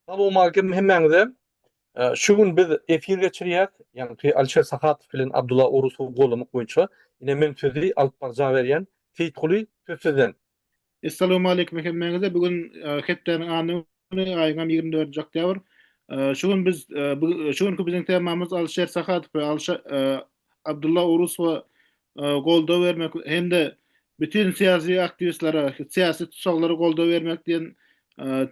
Salowmalikim hemmäňize. Şu gün biz efir geçirýäs, ýaňky Alişer Sahatow bilen Abdulla Orusowy gollamak boýunça. Ine men sözi alyp baryja berýän. Seýitguly söz sizden. Essalowmalikim hemmäňize. Bu gün hepdäniň anna güni, aýyňam 24-nji oktýabr. Şu gün biz şu günki biziň temamyz Alişer Sahatow we Abdulla Orusowa goldaw bermek hem-de bütin syýasy aktiwistlere, syýasy tussaglara goldaw bermek diýen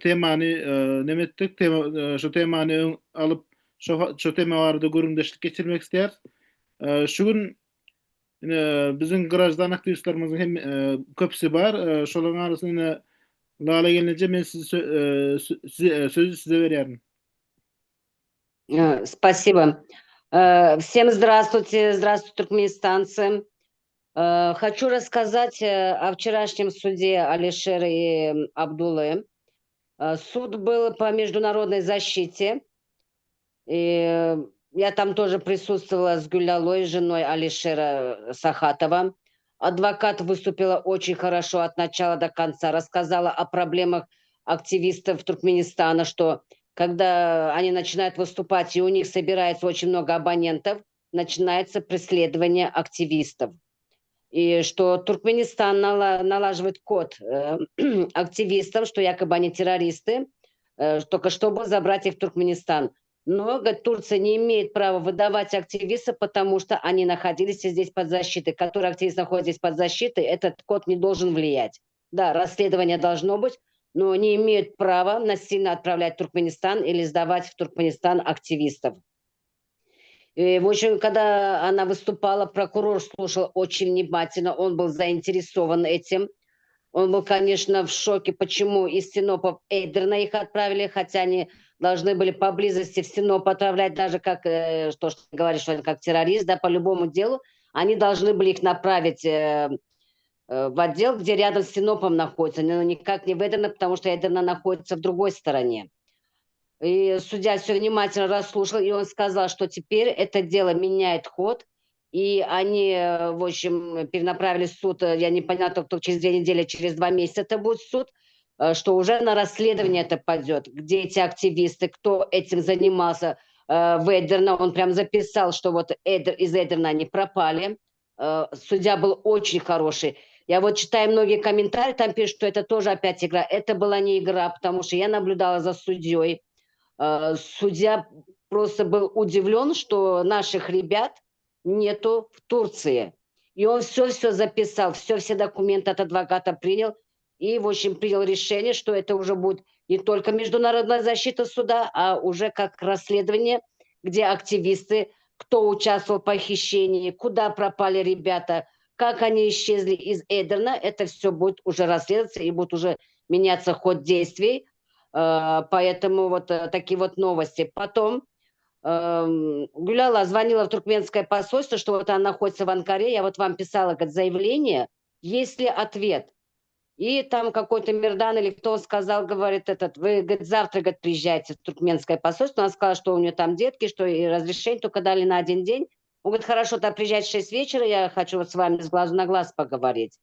temany neme etdik, tema şu temany öň alyp, şo şo tema barada gürrüňdeşlik geçirmek isleýäris. Şu gün ine biziň graždan aktiwistlerimiziň hem köpüsi bar. Şolaryň arasynda ine Lala gelneje men sizi sözi size berýärin. Э, спасибо. Э, всем здравствуйте, здравствуйте, туркменистанцы. Э, хочу рассказать о вчерашнем суде Алишера и Абдулы. Суд был по международной защите. И я там тоже присутствовала с Гюлялой, женой Алишера Сахатова. Адвокат выступила очень хорошо от начала до конца, рассказала о проблемах активистов Туркменистана, что когда они начинают выступать, и у них собирается очень много абонентов, начинается преследование активистов. И что Туркменистан налаживает код активистам, что якобы они террористы, только чтобы забрать их в Туркменистан. Но, говорит, Турция не имеет права выдавать активистов, потому что они находились здесь под защитой. Который активист находится здесь под защитой, этот код не должен влиять. Да, расследование должно быть, но не имеют права насильно отправлять в Туркменистан или сдавать в Туркменистан активистов. И, в общем, когда она выступала, прокурор слушал очень внимательно, он был заинтересован этим. Он был, конечно, в шоке, почему из Синопа в Эдерна их отправили, хотя они должны были поблизости в Синоп отправлять, даже как, что, что говоришь, что они как террорист, да, по любому делу. Они должны были их направить в отдел, где рядом с Синопом находится, но никак не в Эдерна, потому что Эдерна находится в другой стороне. И судья все внимательно расслушал, и он сказал, что теперь это дело меняет ход, и они, в общем, перенаправили суд, я не поняла, только через 2 недели, через 2 месяца это будет суд, что уже на расследование это пойдет, где эти активисты, кто этим занимался. В Эдерна он прям записал, что вот Эдер, из Эдерна они пропали. Судья был очень хороший. Я вот читаю многие комментарии, там пишут, что это тоже опять игра. Это была не игра, потому что я наблюдала за судьей. Судья просто был удивлен, что наших ребят нету в Турции. И он все-все записал, все-все документы от адвоката принял. И, в общем, принял решение, что это уже будет не только международная защита суда, а уже как расследование, где активисты, кто участвовал в похищении, куда пропали ребята, как они исчезли из Эдерна, это все будет уже расследоваться и будет уже меняться ход действий. Поэтому вот такие вот новости. Потом Гуляла звонила в туркменское посольство, что вот она находится в Анкаре. Я вот вам писала, говорит, заявление. Есть ли ответ? И там какой-то Мердан или кто сказал, говорит, этот, вы, говорит, завтра, говорит, приезжайте в туркменское посольство. Она сказала, что у нее там детки, что и разрешение только дали на один день. Он говорит, хорошо, тогда приезжайте в 6 вечера, я хочу вот с вами с глазу на глаз поговорить.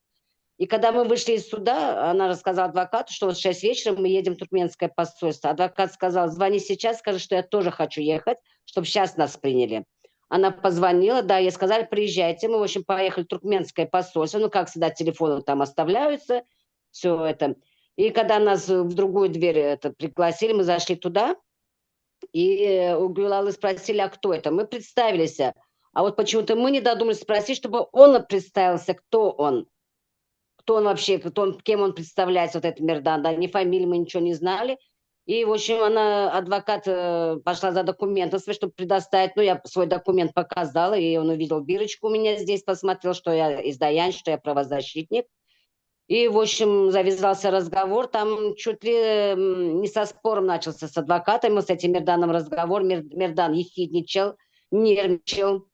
И когда мы вышли из суда, она рассказала адвокату, что вот в 6 вечера мы едем в туркменское посольство. Адвокат сказал, звони сейчас, скажи, что я тоже хочу ехать, чтобы сейчас нас приняли. Она позвонила, да, ей сказали, приезжайте. Мы, в общем, поехали в туркменское посольство. Ну, как всегда, телефоны там оставляются, все это. И когда нас в другую дверь это, пригласили, мы зашли туда, и у Гюлалы спросили, а кто это? Мы представились. А вот почему-то мы не додумались спросить, чтобы он представился, кто он. Кто он вообще, кто он, кем он представляется, вот этот Мердан. Да, ни фамилии мы ничего не знали. И, в общем, она, адвокат, пошла за документом, чтобы предоставить. Ну, я свой документ показала, и он увидел бирочку у меня здесь, посмотрел, что я из Даян, что я правозащитник. И, в общем, завязался разговор. Там чуть ли не со спором начался с адвокатом. Мы с этим Мерданом разговор. Мердан ехидничал, нервничал,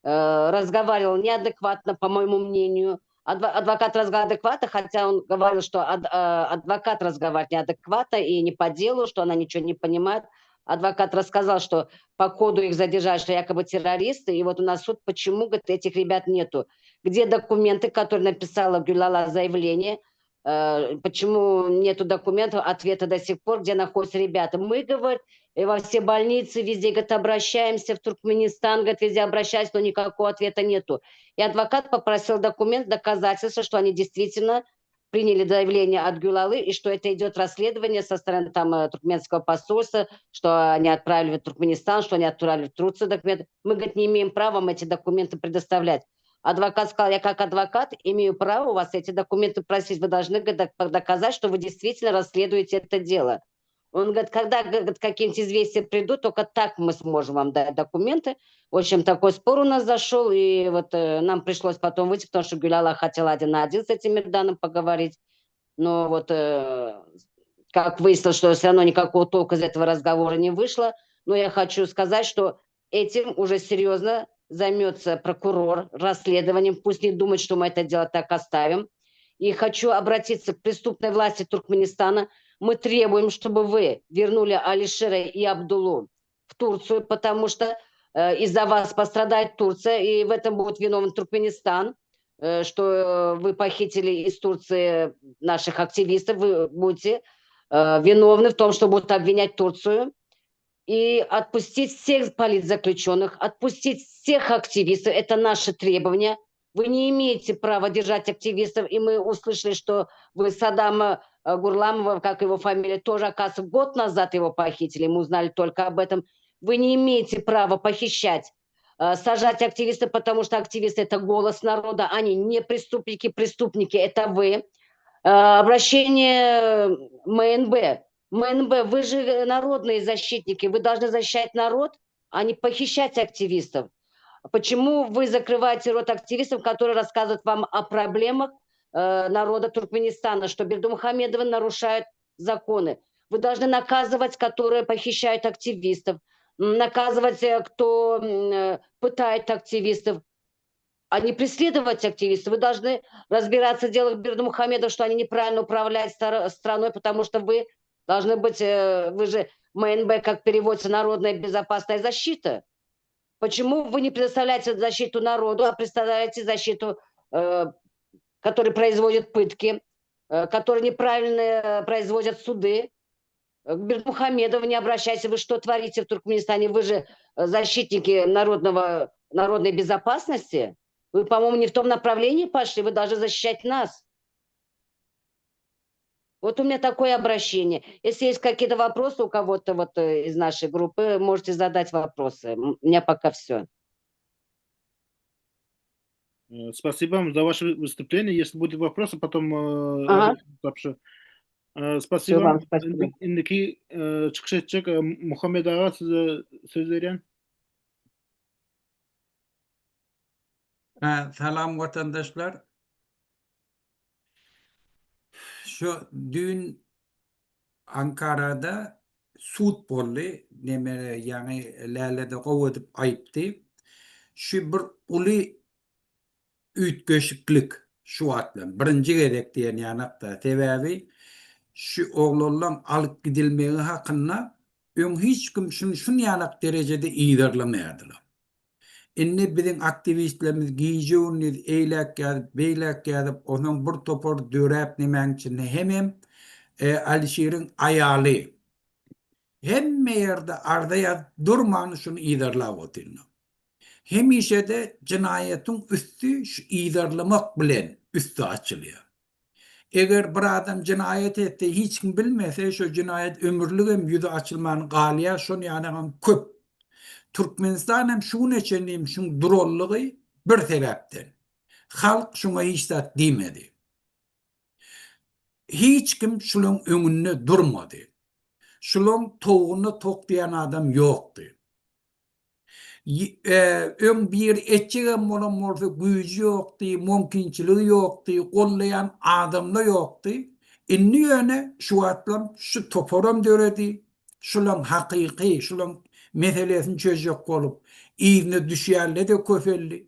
разговаривал неадекватно, по моему мнению. Адвокат разговаривал адекватно, хотя он говорил, что адвокат разговаривает неадекватно и не по делу, что она ничего не понимает. Адвокат рассказал, что по коду их задержали, что якобы террористы, и вот у нас суд, почему, говорит, этих ребят нету. Где документы, которые написала Гюлала заявление? Э, почему нету документов, ответа до сих пор, где находятся ребята. Мы, говорит, во все больницы, везде, говорит, обращаемся, в Туркменистан, говорит, везде обращались, но никакого ответа нету. И адвокат попросил документ, доказательства, что они действительно приняли заявление от Гюлалы, и что это идет расследование со стороны там э, туркменского посольства, что они отправили в Туркменистан, что они отправили в Турцию документы. Мы, говорит, не имеем права вам эти документы предоставлять. Адвокат сказал, я как адвокат имею право у вас эти документы просить. Вы должны говорит, доказать, что вы действительно расследуете это дело. Он говорит, когда говорит, какие-нибудь известия придут, только так мы сможем вам дать документы. В общем, такой спор у нас зашел, и вот э, нам пришлось потом выйти, потому что Гюляла хотела один на один с этим Мирданом поговорить. Но вот э, как выяснилось, что все равно никакого толка из этого разговора не вышло. Но я хочу сказать, что этим уже серьезно займется прокурор расследованием. Пусть не думает, что мы это дело так оставим. И хочу обратиться к преступной власти Туркменистана. Мы требуем, чтобы вы вернули Алишера и Абдулу в Турцию, потому что э, из-за вас пострадает Турция, и в этом будет виновен Туркменистан, э, что вы похитили из Турции наших активистов, вы будете э, виновны в том, что будут обвинять Турцию и отпустить всех политзаключенных, отпустить всех активистов. Это наше требование. Вы не имеете права держать активистов. И мы услышали, что вы Саддама э, Гурламова, как его фамилия, тоже, оказывается, год назад его похитили. Мы узнали только об этом. Вы не имеете права похищать, э, сажать активистов, потому что активисты – это голос народа. Они не преступники, преступники – это вы. Э, обращение МНБ МНБ, вы же народные защитники, вы должны защищать народ, а не похищать активистов. Почему вы закрываете рот активистам, которые рассказывают вам о проблемах э, народа Туркменистана, что Бердымухамедовы нарушают законы? Вы должны наказывать, которые похищают активистов, наказывать, э, кто э, пытает активистов, а не преследовать активистов. Вы должны разбираться в делах Бердымухамедова, что они неправильно управляют страной, потому что вы должны быть, э, вы же МНБ, как переводится, Народная безопасная защита. Почему вы не предоставляете защиту народу, а представляете защиту, э, который производит пытки, э, которые неправильно производят суды? К Бердымухамедову не обращайтесь, вы что творите в Туркменистане? Вы же защитники народного, народной безопасности. Вы, по-моему, не в том направлении пошли, вы должны защищать нас. Вот у меня такое обращение. Если есть какие-то вопросы у кого-то вот э, из нашей группы, можете задать вопросы. У меня пока все. Э, спасибо вам за ваше выступление. Если будут вопросы, потом э, ага. сообщу. Спасибо. Вам спасибо. Indiki çykyş etjek Muhammet aga size söz berýän. Salam watandaşlar. Şu düýn Ankarada sud boldy. Neme ýaňy Läle-de gowy edip aýtdy. Şu bir uly üýtgeşiklik şu wagt bilen birinji gezek diýen ýanakda. Sebäbi şu oglanlaň alyp gidilmegi hakynda öň hiç kim şuny şun ýanak derejede yzarlamaýardylar. Indi biziň aktiwistlerimiz gije-gündiz eýläk ýazyp, beýläk ýazyp, onsoň bir topar döräp nemäň içinde hemem Alişiriň aýaly hemme ýerde arza ýazyp durman şuny yzarlap otyrlar. Hemişe-de jenaýatyň üsti şu yzarlamak bilen üsti açylýar. Eger bir adam jenaýat etse hiç kim bilmese şo jenaýat ömürligem ýüzi açylman galýar şon ýanagam köp. Türkmenistan hem şu güne çenli şuň duranlygy bir sebäpden. Halk şuňa hiç zat diýmedi. Hiç kim şulaň öňünde durmady. Şulaň towugyna tok diýen adam ýokdy. Öň biri etjegem bolan bolsa güýji ýokdy, mümkinçiligi ýokdy, gollaýan adamla ýokdy. Indi ýöne şu wagtlam şu toparam döredi. Şulaň hakyky, şulaň meselesini çözjek bolup yzyna düşýänle-de köpeldi.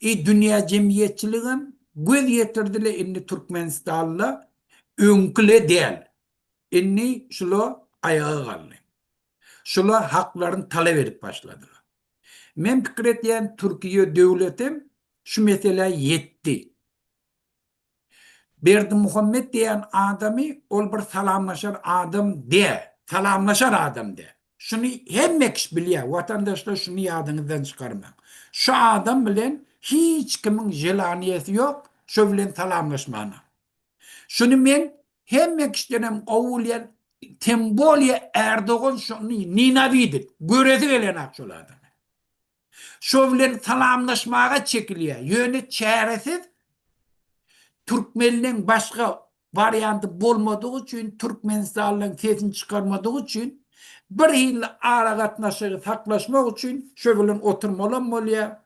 I dünýä jemgyýetçiligem göz ýetirdi-le indi Türkmenistanda öňküle däl. Indi şula aýaga galdy. Şular haklaryny talap edip başladylar. Men pikir edýän Türkiýe döwletem şu meselä ýetdi. Berdimuhammet diýen adamy ol bir salamlaşar adam däl. Salamlaşar adam däl. Şuny hemme kişi bilýär. Watandaşlar şuny ýadyňyzdan çykarmaň. Şu adam bilen hiç kimiň želaniýesi ýok şo bilen salamlaşmana. Şuny men hemme kişidenem gowy bilýän tem bolýa Erdogan şony nenawidit göresi gelenok şol adamy. Şo bilen salamlaşmaga çekilýär. Ýöne çäresiz türkmenleň başga warianty bolmadygy üçin, türkmenistanlylaryň sesini çykarmadygy üçin bir hili aragatnaşygy saklaşmak üçin şo bilen oturmalam bolýar.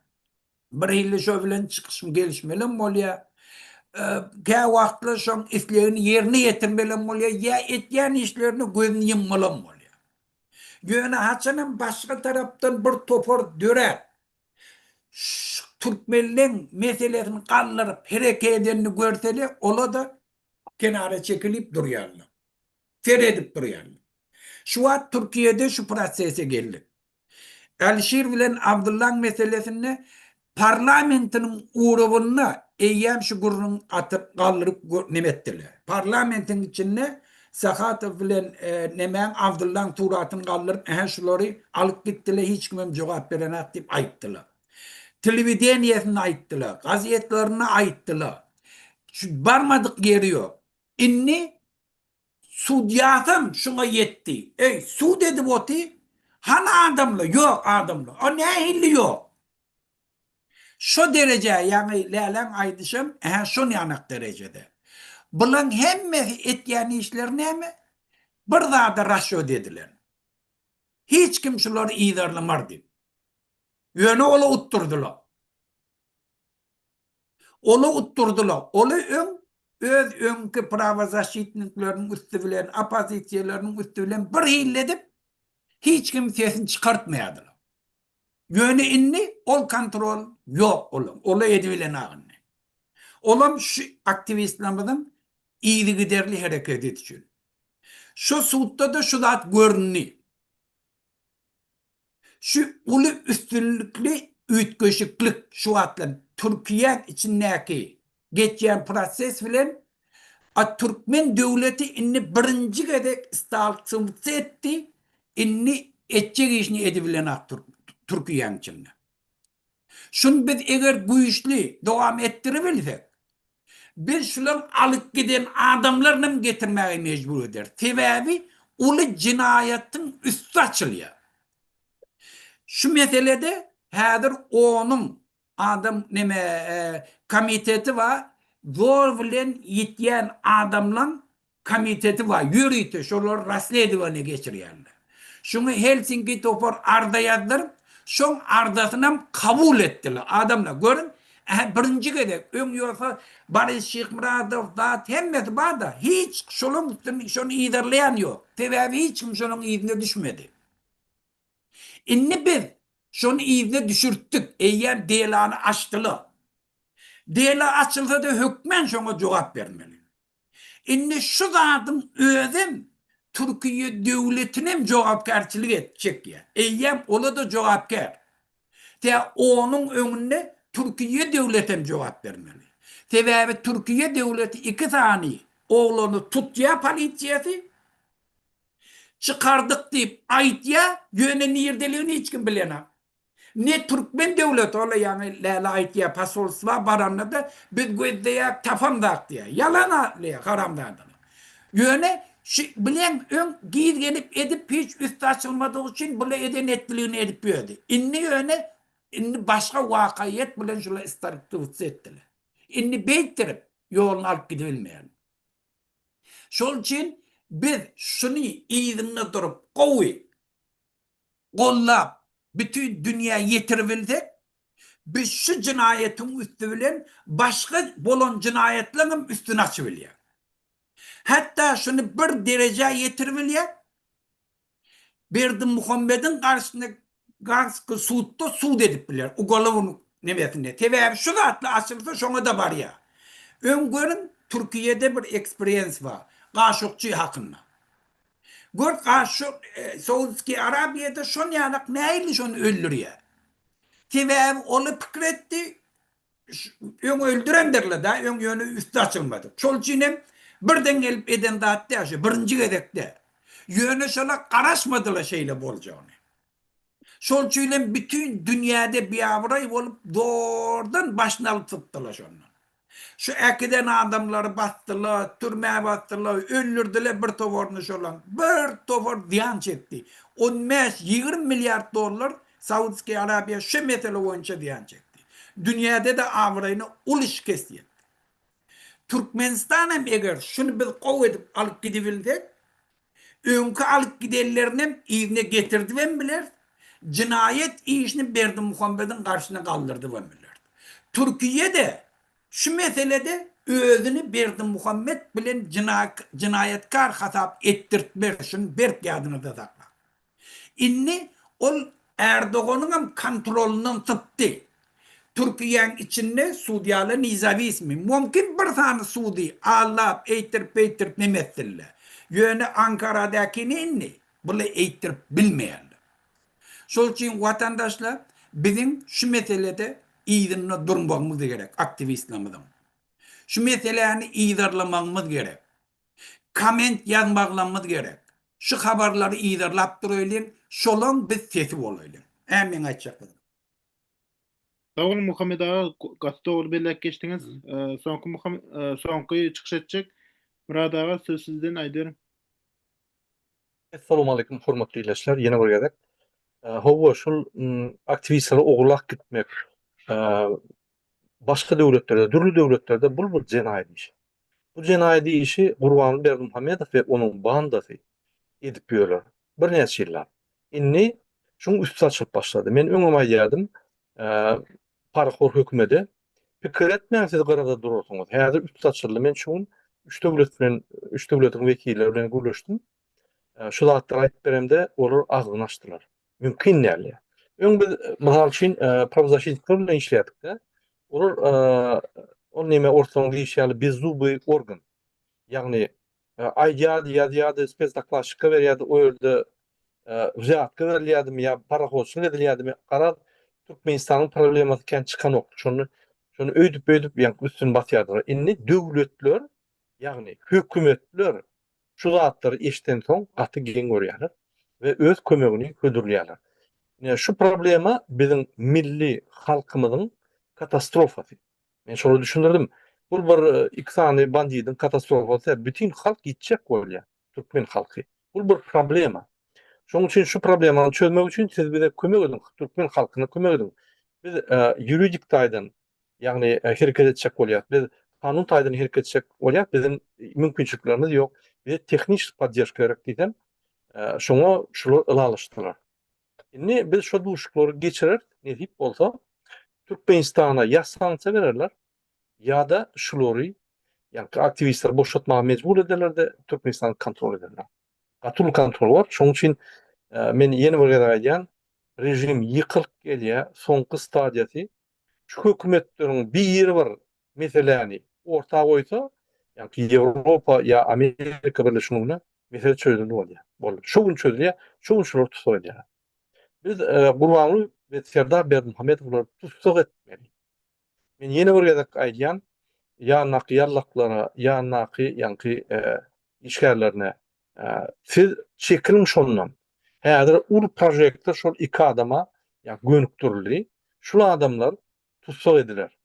Bir hili şo bilen çykyşym gelişmelem bolýar. Kä wagtlar şoň islegini ýerine ýetirmelem bolýar, ýa etýän işlerine gözüni ýummalam bolýar. Ýöne haçanam başga tarapdan bir topar döräp, şu türkmenleň meselesini galdyryp hereket edenini görsele, ola-da kenara çekilip durýarlar. Seredip durýarlar. Şu wagt Türkiýede şu prosese geldik. Alişir bilen Abdyllaň meselesinde parlamentiniň urugynda eýýäm şu gürrüňi atyp galdyryp neme etdiler. Parlamentiň içinde Sahatow bilen nemäň Abdyllaň suratyny galdyryp ähä şulary alyp gitdiler hiç kimem jogap berenak diýip aýtdylar. Telewideniýesinde aýtdylar, gazetlerinde aýtdylar. Şu barmadyk ýeri ýok. Indi Sudýasam şuňa ýetdi. Eý, sud edip oty, hany adamlar, ýok adamlar. O nähili ýok? Şo derejä, ýaňy Läläň aýdyşam, ähä şon ýanak derejede. Bulaň hemmesi etýän işleri näme? Bir zada rasçot edilen. Hiç kim şulary yzarlamar diýip. Ýöne ola utdurdylar. Oly utdurdylar. Oly öň öz öňki prawozaşitnikleriniň üsti bilen, oppozisiýalarnyň üsti bilen bir hili edip, hiç kim sesini çykartmaýardylar. Ýöne indi ol kontrol ýok olaň. Oly edibilenok indi. Olam şu aktiwistlerimiziň yzygiderli hereketi üçin. Şu sudda-da şu zat göründi. Şu uly üstünlikli üýtgeşiklik şu wagtlar Türkiýäň içindäki geçýän proses bilen a türkmen döwleti indi birinji gezek stalksiwtsa etdi, indi etjek işini edibilenak Türkiýäň içinde. Şuny biz eger güýçli dowam etdiribilsek, biz şularyň alyp giden adamlarynam getirmäge mejbur ederis. Sebäbi uly jenaýatyň üsti açylýar. Şu meselede häzir onuň adam neme komiteti bar, zor bilen ýitýän adamlaň komiteti bar, ýörite şolar rasledowaniýe geçirýärler. Şuňa Helsinki topar arza ýazdyryp, şoň arzasynam kabul etdiler. Adamlar, görüň, ähä birinji gezek, öň ýogsa Boris Şyhmyradow zat hemmesi bar-da, hiç şolaň üstüni şony yzarlaýan ýok. Sebäbi hiç kim şonuň yzyna düşmedi. Indi biz şony yzyna düşürtdik, eýýäm delany açdylar. Dela açylsa-da hökmän şoňa jogap bermeli. Indi şu zadyň özem Türkiýe döwletinem jogapkärçilik et çekýär. Eýýäm ola-da jogapkär. Tä onuň öňünde Türkiýe döwletem jogap bermeli. Sebäbi Türkiýe döwleti iki sany oglany tutýar polisiýasy, çykardyk diýip aýtýar, ýöne nirdeligini hiç kim bilenok. Ne türkmen döwleti ola ýaňy Läle aýtýa posolstwa baranda-da biz gözleýäk tapamzak diýýä. Ýalan aýtýa haramzadalar. Ýöne şu bilen öň giz gelip edip hiç üsti açylmadygy üçin bula eden etdiligini edip ýördi. Indi ýöne indi başga wakaýat bilen şula istarktywtsa etdiler. Indi beýtdirip ýoluny alyp gidibilmeýärler. Şol üçin biz şuny yzynda durup gowy gollap bütin dünýä ýetiribilsek, biz şu jenaýatyň üsti bilen başga bolan jenaýatlaryňam üstüni açybilýäris. Hatda şuny bir derejä ýetiribilýäris, Berdimuhamediň garşysyna Gagsky sudda sud edip biler, ugalownyý nemesinde. Sebäbi şu zatlar açylsa şoňa-da barýar. Öň görüň Türkiýede bir eksperiens bar, Gaşukçy hakynda. Gör şu Saudskiý Arabiýada şon ýalak nähili şony öldürýär. Sebäbi oly pikir etdi. Öň öldürendirler-dä, öň ýöne üsti açylmadyk. Şol üçin hem birden gelip eden zat däl şu, birinji gezek däl. Ýöne şolar garaşmadylar şeýle boljagyny. Şol üçin hem bütin dünýäde biabraý bolup zordan başyny alyp sypdylar şondan. Şu äkiden adamlary basdylar, türmä basdylar, öldürdiler bir toparyny şolaň. Bir topar zyýan çekdi. On bäş, 20 milliard dollar Saudskiý Arabiýa şu mesele boýunça zyýan çekdi. Dünýäde-de abraýyna uly şikes ýetdi. Türkmenistan hem eger şuny biz gowy edip alyp gidibilsek, öňki alyp gidenlerinem yzyna getirdibem bileris, jenaýat işini Berdimuhamediň garşyna galdyrdybam bileris. Türkiýe-de şu meselede özüni Berdimuhamet bilen jenaýatkar hasap etdirtmez, şuny berk ýadyňyzda saklaň. Indi ol Erdoganyňam kontrolyndan sypdy. Türkiýäň içinde sudýalar nezawismi. Mümkin bir sany sudy aldap eýtirip beýtirip neme etsinler. Ýöne Ankaradakini indi bular eýtirip bilmeýärler. Şol üçin watandaşlar biziň şu meselede yzynda durmagymyz gerek aktiwistlerimiziň. Şu meseläni yzarlamagymyz gerek. Komment ýazmaglamyz gerek. Şu habarlary yzarlap duraýlyň, şolaň biz sesi bolaýlyň. Ä meň aýtjak zadym. Sag boluň Muhammet aga, gaty dogry belläp geçdiňiz. Soňky soňky çykyş etjek Myrat aga söz sizden aýdyberiň. Essalowmaleýkum hormatly ildeşler ýene bir gezek. Hawa şul aktiwistlere ogurlap gitmek başga döwletlerde dürli döwletlerde bul bir jenaýat işi. Bu jenaýat işi Gurbanguly Berdimuhamedow we onuň bandasy edip ýörler birnäçe ýyllap. Indi şuň üsti açylyp başlady. Men öňem aýdýardym, parahor hökümede pikir etmäň siz gyrada durarsyňyz. Häzir üsti açyldy. Men şu gün üç döwlet bilen, üç döwletiň wekilleri bilen gürleşdim. Şu zatlary aýdyp beremde olar agzyny açdylar. Mümkin däl. Öň biz mysal üçin prawozasşitnikler bilen işleýärdik-de. Olar ol neme orslaryň diýişi ýaly bezzubyý organ. Ýagny aýdýardy, ýazýardy, spesdokladçika berýärdi, o ýerde wzýatka berilýärdimi ýa parahodçylyk edilýärdimi, garaz Türkmenistanyň problemasy kän çykanokdy. Şony şony öýdüp-öýdüp ýaňky üstüni basýardylar. Indi döwletler, ýagny hökümetler Şu zatlary eşidensoň gaty geň görýärler we öz kömegini hödürleýärler. Ine şu problema biziň milli halkymyzyň katastrofasy. Men şolara düşündirdim. Bul bir iki sany bandidiň katastrofasy däl, bütin halk ýitjek bolýar, türkmen halky. Bul bir problema. Şonuň üçin şu problemany çözmek üçin siz bize kömek ediň, türkmen halkyna kömek ediň. Biz ýuridik taýdan Ýagny hereket etjek bolýas. Biz kanun taýdan hereket etjek bolýas. Biziň mümkinçiliklerimiz ýok. Bize tehniçeski podderžka gerek diýsem, şoňa şular ylalaşdylar. Indi biz şo duşuşyklary geçireris, nesip bolsa. Türkmenistana ýa sanksiýa bererler, ýa-da şulary, ýagny aktiwistleri boşatmaga mejbur ederler-de, Türkmenistany kontrol ederler. Gaty uly kontrol bar. Şonuň üçin men ýene bir gezek aýdýan, režim ýykylyp gelýär, soňky stadiýasy şu hökümetleriň biri bir meseläni orta goýsa, ýagny Ýewropa ýa Amerika Birleşiginde mesele çözüldi bolýar. Boldy. Şu gün çözülýär, şu gün şulary tussag edýärler. Biz Gurbanguly we Serdar Berdimuhamedowlary tussag etmeli. Men ýene bir gezek aýdýan, ýanyndaky ýallaklara, ýanyndaky ýaňky işgärlerine siz çekiliň şondan. Häzir uly prožektor şol iki adama gönükdirildi. Şul adamlar tussag ediler.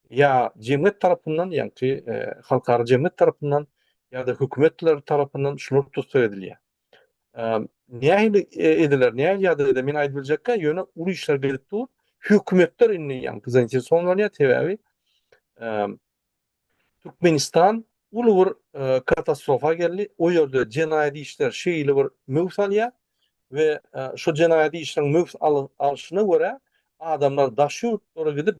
Ýa jemgyýet tarapyndan, ýaňky halkara jemgyýet tarapyndan ýa-da hökümetler tarapyndan şular tussag edilýär. Nähili ediler, nähili ýagdaýda men aýdyp biljekkä, ýöne uly işler gelip dur. Hökümetler indi ýaňky zainteresowan bolýar, sebäbi Türkmenistan uly bir katastrofa geldi. O ýerde jenaýat işler şeýle bir möwt alýar we şo jenaýat işleriň möwt alşyna görä adamlar daşy ýurtlara gidip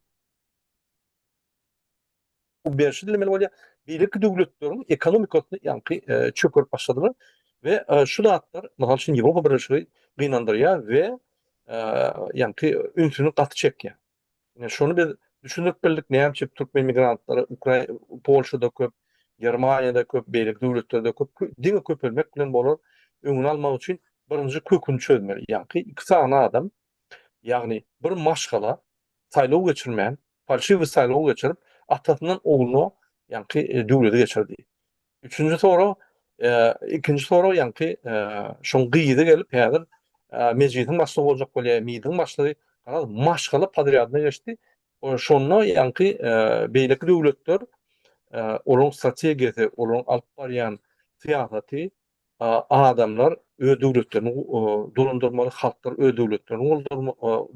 berşi dilemeli bolýar. Beýleki döwletleriň ekonomikasyny ýaňky çökerip başladylar we şu zatlar mysal üçin Ýewropa Birleşigi gynandyrýar we ýaňky ünsüni gaty çekýär. Ine şony biz düşündirip bildik, näme üçin türkmen migrantlary Ukraina, Polşada köp, Germaniýada köp, beýleki döwletlerde köp, diňe köpelmek bilen bolar. Öňüni almak üçin birinji köküni çözmeli. Ýaňky iki sany adam, ýagny bir maşgala saýlaw geçirmän. Falşiwi saýlaw geçirip, atasyndan ogluna ýaňky döwleti geçirdi. Üçünji sorag, ikinji sorag ýaňky şoň gyzy gelip häzir Mejlisiň başlygy boljak bolýar, MİD-iň başlygy, garaz maşgala podrýadyna geçdi. Şonda ýaňky beýleki döwletler olaryň strategiýasy, olaryň alyp barýan syýasaty adamlar öz döwletlerini dolandyrmaly, halklar öz döwletlerini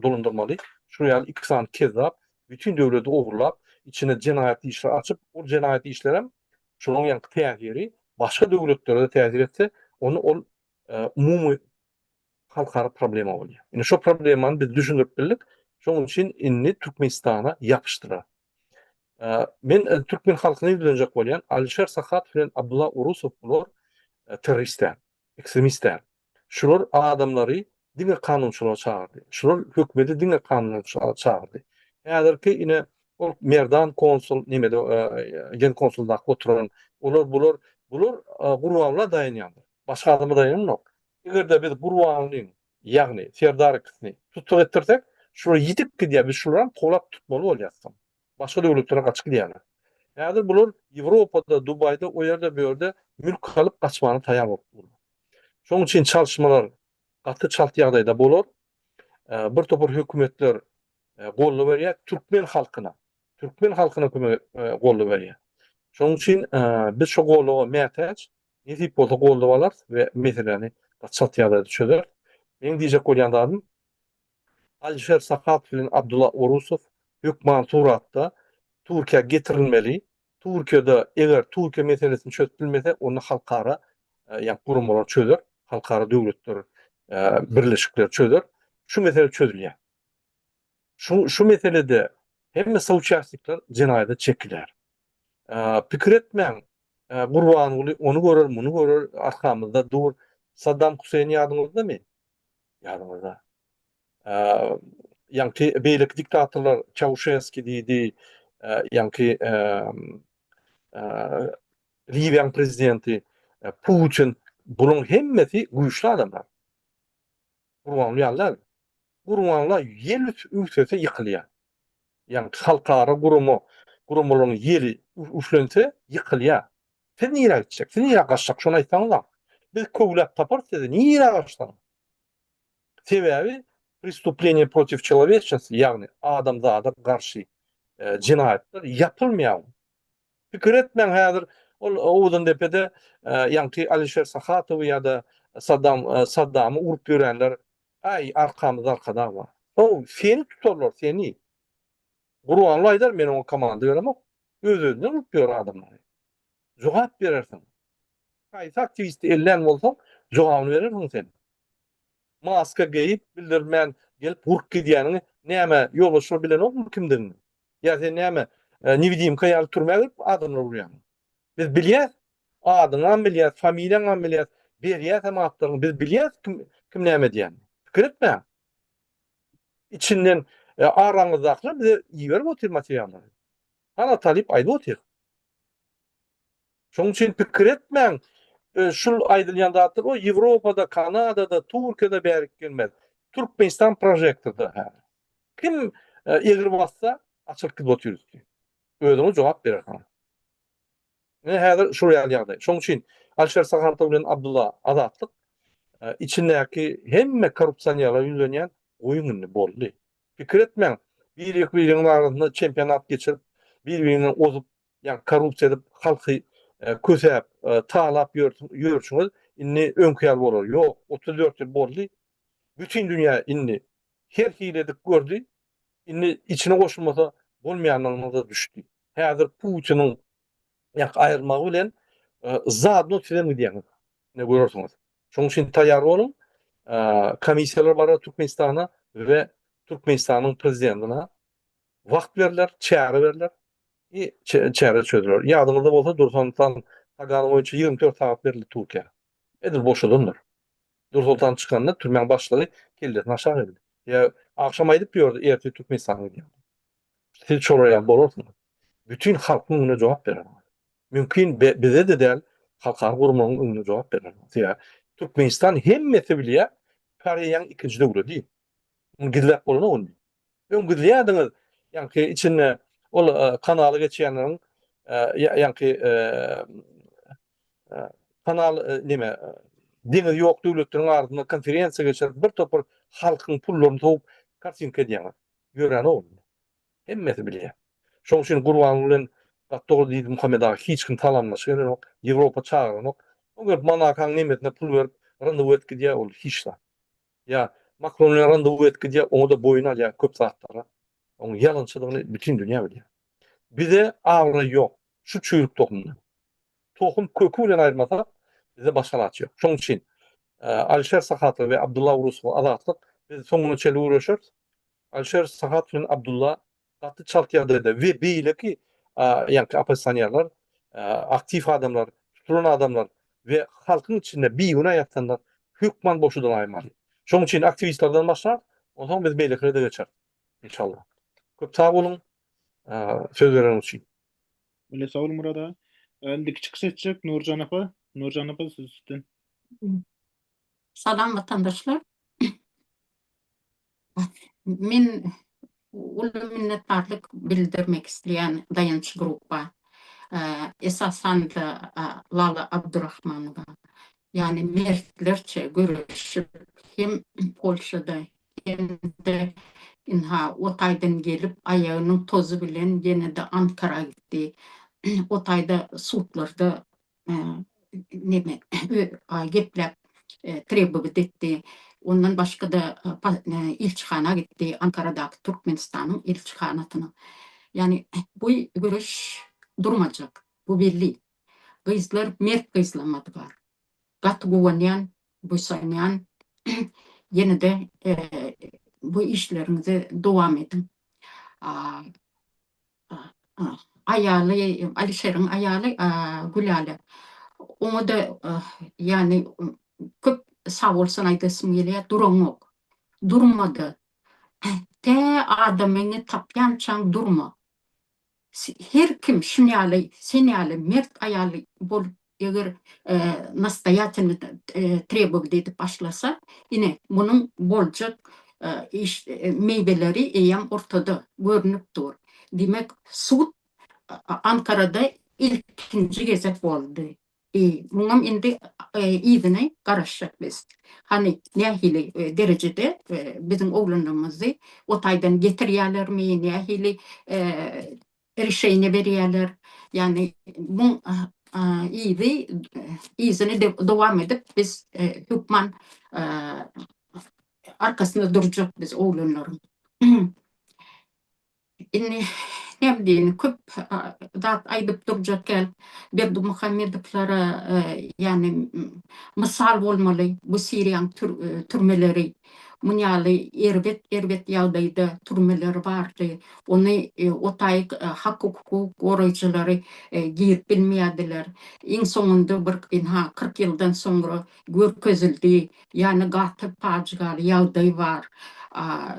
dolandyrmaly. Şular ýaly iki sany kezzap bütin döwleti ogurlap, içine jenaýat işleri açyp, ol jenaýat işlerem şolaryň ýaňky täsiri başga döwletlere-de täsir etse, onda ol umumy halkara problema bolýar. Indi şo problemany biz düşündirip bildik. Şonuň üçin indi Türkmenistana ýapyşdylar. Men türkmen halkyna ýüzlenjek bolýan, Alişer Sahatow bilen Abdulla Urusow bular terrorist däl, ekstremist däl. Şular adamlary diňe kanunçylyga çagyrdy. Şular hökümeti diňe kanunçylyga çagyrdy. Häzirki ine ol Merdan konsul nemede genkonsuldaky oturan olar bular bular Gurbanguly daýanýanlar. Başga adama daýananok. Eger-de biz Gurbangulyň ýagny Serdar ikisini tussag etdirsek, şular ýitip gidýär, biz şularam kowlap tutmaly bolýas soň. Başga döwletlere gaçyp gidýärler. Häzir bular Ýewropada, Dubaýda, o ýerde, bu ýerde mülk alyp gaçmana taýýar bolup durlar. Şonuň üçin çalyşmalar gaty çalt ýagdaýda bolar. Bir topar hökümetler goldaw berýär türkmen halkyna. Türkmen halkyna kömek goldaw berýär. Şonuň üçin biz şo goldawa mätäç. Nesip bolsa goldaw alarys we meseläni gaty çalt ýagdaýda çözeris. Meň diýjek bolýan zadym Alişer Sahatow bilen Abdulla Orusow hökman suratda Türkiýä getirilmeli. Türkiýede eger Türkiýe meselesini çözüp bilmese, onda halkara ýa guramalar çözer, halkara döwletler birleşikler çözer. Şu mesele çözülýär. Şu şu meselede hemme souçastnikler jenaýata çekiler. Pikir etmäň, Gurbanguly ony görer, muny görer, arkamyzda dur. Saddam Huseýn ýadyňyzdamy? Ýadyňyzda. Ýaňky beýleki diktatorlar Çauşeski diýdi, ýaňky Liwiýanyň prezidenti Putin, bularyň hemmesi güýçli adamlar. Gurbanguly ýaly däl. Gurbanguly ýel üflese ýykylýar. Ýagny halkara gurama, guramalaryň ýeli üflense ýykylýar. Siz nirä gitjek? Siz nirä gaçjak? Şony aýtsaňyzam. Biz köwläp taparys sizi, nirä gaçsaňyz. Sebäbi prestupleniýe protiv çelowečnosti, ýagny adamzada garşy jenaýatlar ýapylmaýar. Pikir etmäň häzir ol Owadandepede ýaňky Alişer Sahatowy ýa-da Saddam Saddamy urup ýörenler aý arkamyzda arkadag bar. How seni tutarlar seni. Gurbanguly aýdar men oňa komanda beremok. Öz-özünden urup ýör adamlary. Jogap berersiň. Haýsy aktiwisti ellän bolsaň jogabyny berersiň sen. Maska geýip bildirmän gelip urup gidýäniňi näme ýolbaşçylar bilenokmy kimdigiňi? Ýa sen näme newidimka ýaly türmä girip adamlary urýaňmy? Biz bilýäs, adyňam bilýäs, familiýaňam bilýäs, berýäsem atlaryňy, biz bilýäs kim kim näme edýänini. Pikir etmäň. Içinden araňyzdakylar bize iberip otyr materiallary. Hana Talyp aýdyp otyr. Şonuň üçin pikir etmäň, şul aýdylýan zatlar o Ýewropada, Kanadada, Türkiýede bärik gelmez. Türkmenistan prožektorda häzir. Kim egri bassa, açylyp gidip otyr üsti. Özüňiz jogap berersiňiz. Ine häzir şul ýaly ýagdaý. Şonuň üçin Alişer Sahatow bilen Abdulla Azatlyk içindäki hemme korrupsionerlere ýüzlenýän goýuň indi boldy. Pikir etmäň, bir-biriň arasynda çempionat geçirip, bir-birinden ozup Ýagny korrupsiýa edip halky kösäp, talap ýörşüňiz indi öňki ýaly bolar. Ýok, 34 ýyl boldy. Bütin dünýä indi her hili edip gördi. Indi içine goşulmasa bolmaýanlygyna-da düşdi. Häzir Putiniň ýaňky aýrylmagy bilen zadno sizem gidýäňiz. Ine görersiňiz. Şonuň üçin taýýar boluň. Komissiýalar barar Türkmenistana we Türkmenistanyň prezidentine wagt berler, çäre berler. I çäre çözüler. Ýadyňyzda bolsa Dursoltan Taganow boýunça 24 sagat berildi Türkiýä. Edil boşadandyr. Dursoltan çykanda türmäň başlygy kellesini aşak egdi. Ýa agşam aýdyp ýördi, ertir Türkmenistana gidýän. Siz şolar ýaly bolarsyňyz. Bütin halkyň öňünde jogap berersiňiz. Mümkin bize-de däl, halkara guramalaryň öňünde jogap berersiňiz. Ýa Türkmenistan hemmesi bilýär, Koreýaň ikinji döwleti. Muny gizläp bolanok indi. Öň gizleýärdiňiz. Ýaňky içinde ol kanaly geçýänleriň ýaňky kanal neme deňiz ýok döwletleriň arasynda konferensiýa geçirip bir topar halkyň pullaryny sowup kartinka edýäňiz. Ýöränok indi. Hemmesi bilýär. Şoň üçin Gurbanguly bilen gaty dogry diýdi Muhammet aga hiç kim salamlaşyp gelenok, Ýewropa çagyranok. O gelip Monakaň nemesine pul berip randewu edip gidýär ol hiç zat. Ýa Makron bilen randewu edip gidýär oňa-da boýun alýar köp zatlara. Oň ýalançydygyny bütin dünýä bilýär. Bize abraý ýok şu çüýrük tohumdan. Tohum köki bilen aýyrmasak bizde başga alaç ýok. Şoň üçin Alişer Sahatow we Abdulla Urusowa azatlyk biz soňuna çenli göreşeris. Alişer Sahatow bilen Abdulla gaty çalt ýagdaýda we beýleki ýaňky oppozisionerler, aktiw adamlar, tutulan adamlar we halkyň içinde bigünä ýatanlar hökman boşadylaýmaly. Şonuň üçin aktiwistlerden başlap, onsoň biz beýlekilere-de geçeris. Inşallah. Köp sag boluň söz bereniňiz üçin. Öyle sag boluň Murat aga. Indiki çykyş etjek Nurjan apa. Nurjan apa söz sizden. Salam watandaşlar. Men uly minnetdarlyk bildirmek isleýän Daýanç gruppa, esasan-da Lala Abdurahmanowa. Ýagny mertlerçe göreşip hem Polşada hem-de ynha o taýdan gelip aýagynyň tozy bilen ýene-de Ankara gitdi. O taýda sudlarda neme gepläp trebowat etdi. Ondan başga-da ilçihana gitdi, Ankaradaky Türkmenistanyň ilçihanasyna. Ýagny bu göreş durmajak, bu belli. Gyzlar mert gyzlamady bar. Gaty guwanýan, buýsanýan. Ýene-de bu işleriňizi dowam ediň. Aýaly, Alişeriň aýaly Gülälek. Oňa-da ýagny köp sag bolsun aýdasym gelýär, duraňok. Durma-da. Tä adamyňy tapýançaň durma. Her kim şun ýaly, sen ýaly mert aýal bolup eger nastoýatelny trebowat edip başlasa, ine, munuň boljak iş meýweleri eýýäm ortada görnüp dur. Diýmek, sud Ankarada ilkinji gezek boldy. Muňam indi yzyny garaşjak biz. Hany, nähili derejede biziň oglanlarymyzy o taýdan getirýärlermi, nähili rişeniýe berýärler. Ýagny muň yzy yzyny dowam edip biz hökman arkasynda durjak biz oglanlaryň. Indi näme diýeýin, köp zat aýdyp durjak däl. Berdimuhamedowlara ýagny mysal bolmaly bu Siriýaň türmeleri. Muny ýaly erbet erbet ýagdaýda türmeler bardy. Ony o taýyk hak-hukuk goraýjylary girip bilmeýärdiler. Iň soňunda bir ynha 40 ýyldan soňra görkezildi. Ýagny gaty pajygaly ýagdaý bar.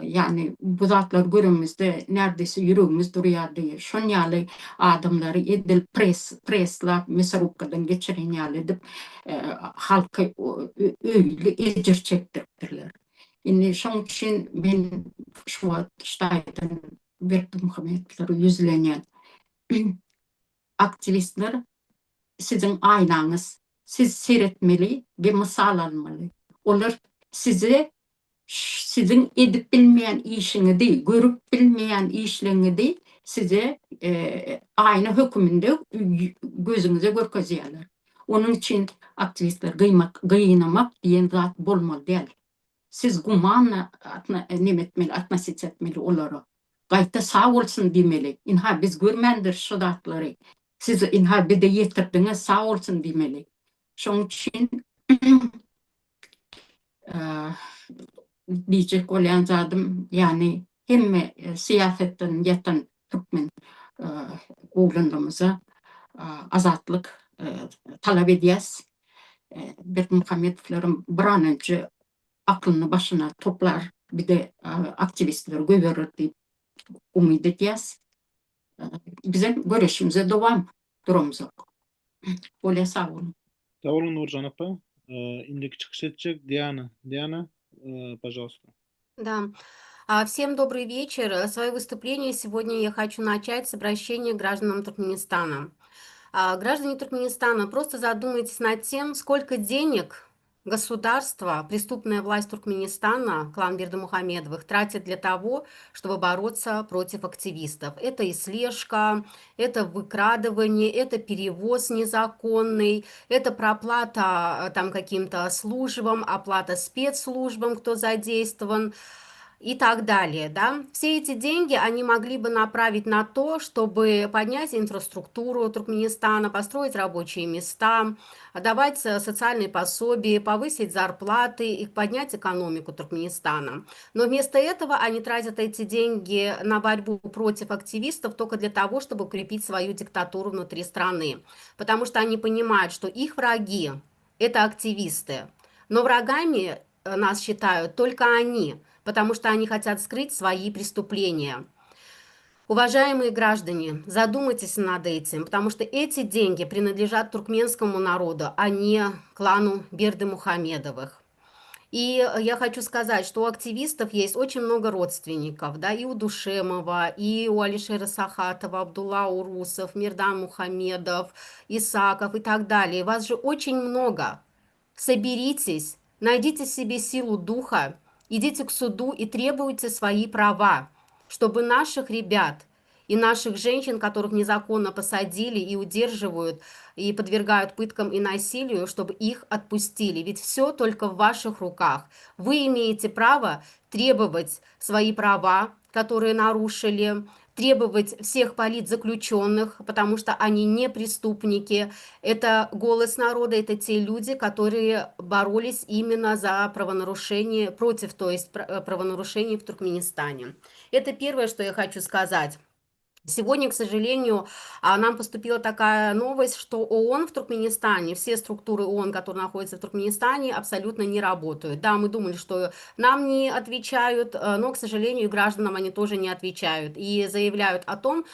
Ýagny bu zatlary görenimizde närdese ýüregimiz durýardy. Şon ýaly adamlary edil pres preslap mesorubkadan geçiren ýaly edip halky öýli ejir çekdiripdirler. Indi şoň üçin men şu wagt şu taýdan Berdimuhamedowlara ýüzlenýän. Aktiwistler siziň aýnaňyz. Siz seretmeli we mysal almaly. Olar size siziň edip bilmeýän işiňizi, görüp bilmeýän işleňizi size aýna höküminde gözüňize görkezýärler. Onuň üçin aktiwistler gyýmak, gynamak diýen zat bolmaly däl. Siz gumanno neme etmeli, atnositsiýa etmeli olara. Gaýta sag bolsun diýmeli. Ynha biz görmändiris şu zatlary. Siz ynha bize ýetirdiňiz sag bolsun diýmeli. Şoň üçin diýjek bolýan zadym, ýagny hemme syýasatdan ýatan türkmen oglanlarymyza azatlyk talap edýäs. Berdimuhamedowlaram bir an önje aklyny başyna toplar, bize aktiwistleri goýberer diýip umyt edýäs. Bizem göreşimize dowam duramzok. Bolýa sag boluň. Sag boluň Nurjan apa. Indiki çykyş etjek Diana. Diana, pažalsta. Da. Всем добрый вечер. Свое выступление сегодня я хочу начать с обращения к гражданам Туркменистана. Граждане Туркменистана, просто задумайтесь над тем, сколько денег государство, преступная власть Туркменистана, клан Бердымухамедовых, тратит для того, чтобы бороться против активистов. Это и слежка, это выкрадывание, это перевоз незаконный, это проплата там каким-то службам, оплата спецслужбам, кто задействован и так далее, да. Все эти деньги они могли бы направить на то, чтобы поднять инфраструктуру Туркменистана, построить рабочие места, давать социальные пособия, повысить зарплаты и поднять экономику Туркменистана. Но вместо этого они тратят эти деньги на борьбу против активистов только для того, чтобы укрепить свою диктатуру внутри страны. Потому что они понимают, что их враги – это активисты. Но врагами нас считают только они – потому что они хотят скрыть свои преступления. Уважаемые граждане, задумайтесь над этим, потому что эти деньги принадлежат туркменскому народу, а не клану Бердымухамедовых. И я хочу сказать, что у активистов есть очень много родственников, да, и у Душемова, и у Алишера Сахатова, Абдулла Урусов, Мирдан Мухамедов, Исаков и так далее. Вас же очень много. Соберитесь, найдите себе силу духа, идите к суду и требуйте свои права, чтобы наших ребят и наших женщин, которых незаконно посадили и удерживают, и подвергают пыткам и насилию, чтобы их отпустили. Ведь все только в ваших руках. Вы имеете право требовать свои права, которые нарушили, требовать всех политзаключенных, потому что они не преступники. Это голос народа, это те люди, которые боролись именно за правонарушение, против, то есть правонарушений в Туркменистане. Это первое, что я хочу сказать. Сегодня, к сожалению, нам поступила такая новость, что ООН в Туркменистане, все структуры ООН, которые находятся в Туркменистане, абсолютно не работают. Да, мы думали, что нам не отвечают, но, к сожалению, и гражданам они тоже не отвечают. И заявляют о том,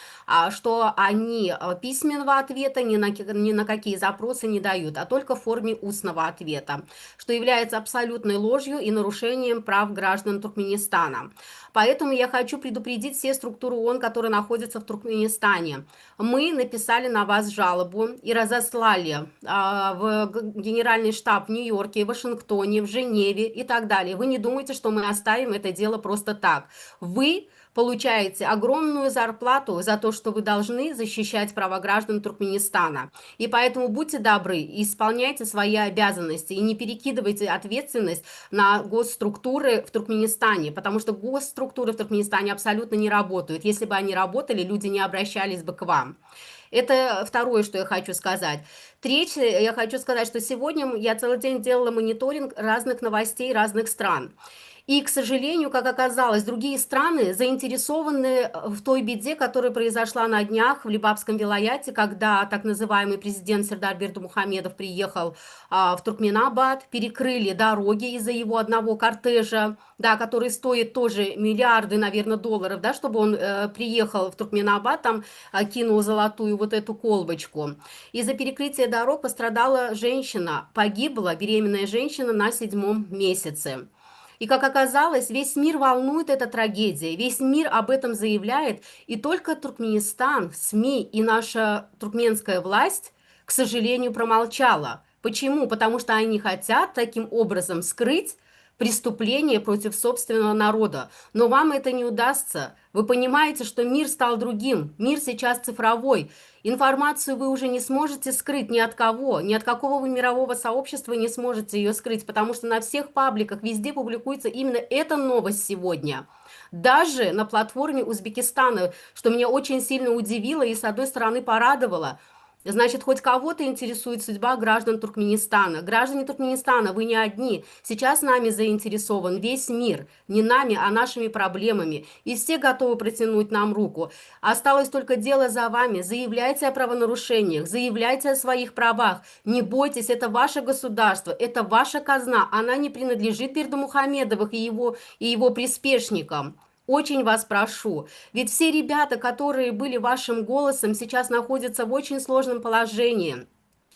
что они письменного ответа ни на какие запросы не дают, а только в форме устного ответа, что является абсолютной ложью и нарушением прав граждан Туркменистана. Поэтому я хочу предупредить все структуры ООН, которые находятся в Туркменистане. Мы написали на вас жалобу и разослали в Генеральный штаб в Нью-Йорке, в Вашингтоне, в Женеве и так далее. Вы не думайте, что мы оставим это дело просто так. Вы получаете огромную зарплату за то, что вы должны защищать права граждан Туркменистана. И поэтому будьте добры, исполняйте свои обязанности и не перекидывайте ответственность на госструктуры в Туркменистане, потому что госструктуры в Туркменистане абсолютно не работают. Если бы они работали, люди не обращались бы к вам. Это второе, что я хочу сказать. Третье, я хочу сказать, что сегодня я целый день делала мониторинг разных новостей разных стран. И, к сожалению, как оказалось, другие страны заинтересованы в той беде, которая произошла на днях в Лебапском вилаяте, когда так называемый президент Сердар Бердымухамедов приехал в Туркменабад, перекрыли дороги из-за его одного кортежа, да, который стоит тоже миллиарды, наверное, долларов, да, чтобы он приехал в Туркменабад, там кинул золотую вот эту колбочку. Из-за перекрытия дорог пострадала женщина, погибла беременная женщина на 7-м месяце. И, как оказалось, весь мир волнует эта трагедия, весь мир об этом заявляет, и только Туркменистан, СМИ и наша туркменская власть, к сожалению, промолчала. Почему? Потому что они хотят таким образом скрыть преступление против собственного народа. Но вам это не удастся. Вы понимаете, что мир стал другим, мир сейчас цифровой. Информацию вы уже не сможете скрыть ни от кого, ни от какого вы мирового сообщества не сможете ее скрыть, потому что на всех пабликах везде публикуется именно эта новость сегодня. Даже на платформе Узбекистана, что меня очень сильно удивило и, с одной стороны, порадовало. Значит, хоть кого-то интересует судьба граждан Туркменистана. Граждане Туркменистана, вы не одни. Сейчас нами заинтересован весь мир. Не нами, а нашими проблемами. И все готовы протянуть нам руку. Осталось только дело за вами. Заявляйте о правонарушениях, заявляйте о своих правах. Не бойтесь, это ваше государство, это ваша казна. Она не принадлежит Бердымухамедовых и его приспешникам. Очень вас прошу, ведь все ребята, которые были вашим голосом, сейчас находятся в очень сложном положении.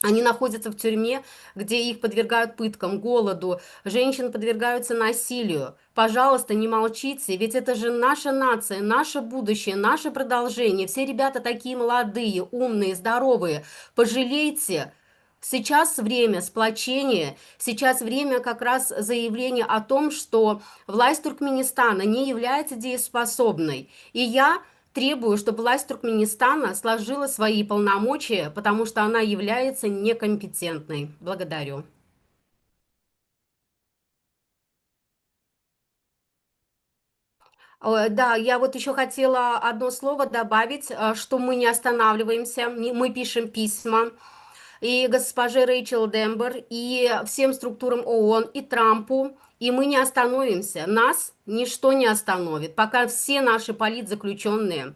Они находятся в тюрьме, где их подвергают пыткам, голоду, женщин подвергаются насилию. Пожалуйста, не молчите, ведь это же наша нация, наше будущее, наше продолжение. Все ребята такие молодые, умные, здоровые. Пожалейте. Сейчас время сплочения, сейчас время как раз заявления о том, что власть Туркменистана не является дееспособной. И я требую, чтобы власть Туркменистана сложила свои полномочия, потому что она является некомпетентной. Благодарю. Да, я вот еще хотела одно слово добавить, э, что мы не останавливаемся, мы пишем письма и госпоже Рэйчел Дембер, и всем структурам ООН, и Трампу, и мы не остановимся. Нас ничто не остановит, пока все наши политзаключенные,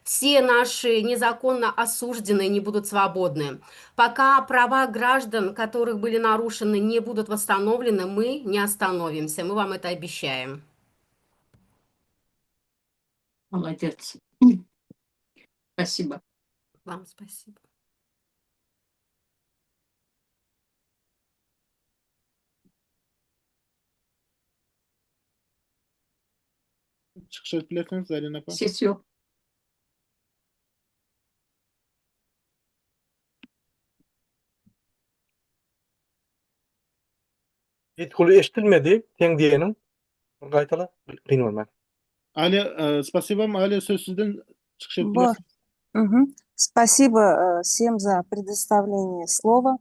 все наши незаконно осужденные не будут свободны. Пока права граждан, которых были нарушены, не будут восстановлены, мы не остановимся. Мы вам это обещаем. Молодец. Спасибо. Вам спасибо. Çykyş edip bilersiňiz Zarina apa. Ses ýok. Ýetguly eşdilmedi seň diýeniň. Bir gaýtala, kyn görmän. Aliýa, e, spasibo vam Aliýa söz sizden çykyş edip Bor. bilersiňiz. Мгм. Спасибо э, всем за предоставление слова.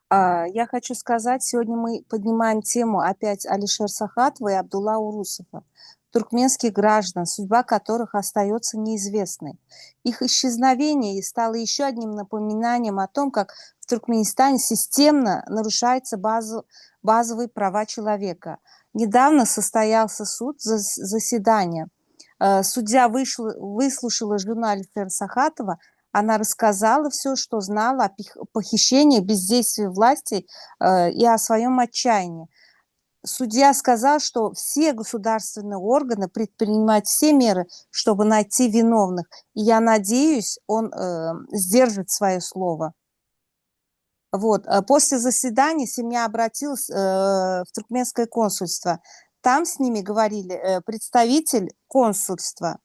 А, Я хочу сказать, сегодня мы поднимаем тему опять Алишер Сахатова и Абдулла Урусова, туркменских граждан, судьба которых остается неизвестной. Их исчезновение стало еще одним напоминанием о том, как в Туркменистане системно нарушаются базу, базовые права человека. Недавно состоялся суд, заседание. Э, судья вышла, выслушала жену Алишера Сахатова, она рассказала все, что знала о похищении, бездействии власти э, и о своем отчаянии. Судья сказал, что все государственные органы предпринимают все меры, чтобы найти виновных. И я надеюсь, он э, сдержит свое слово. Вот. Э, после заседания семья обратилась э, в туркменское консульство. Там с ними говорили э, представитель консульства.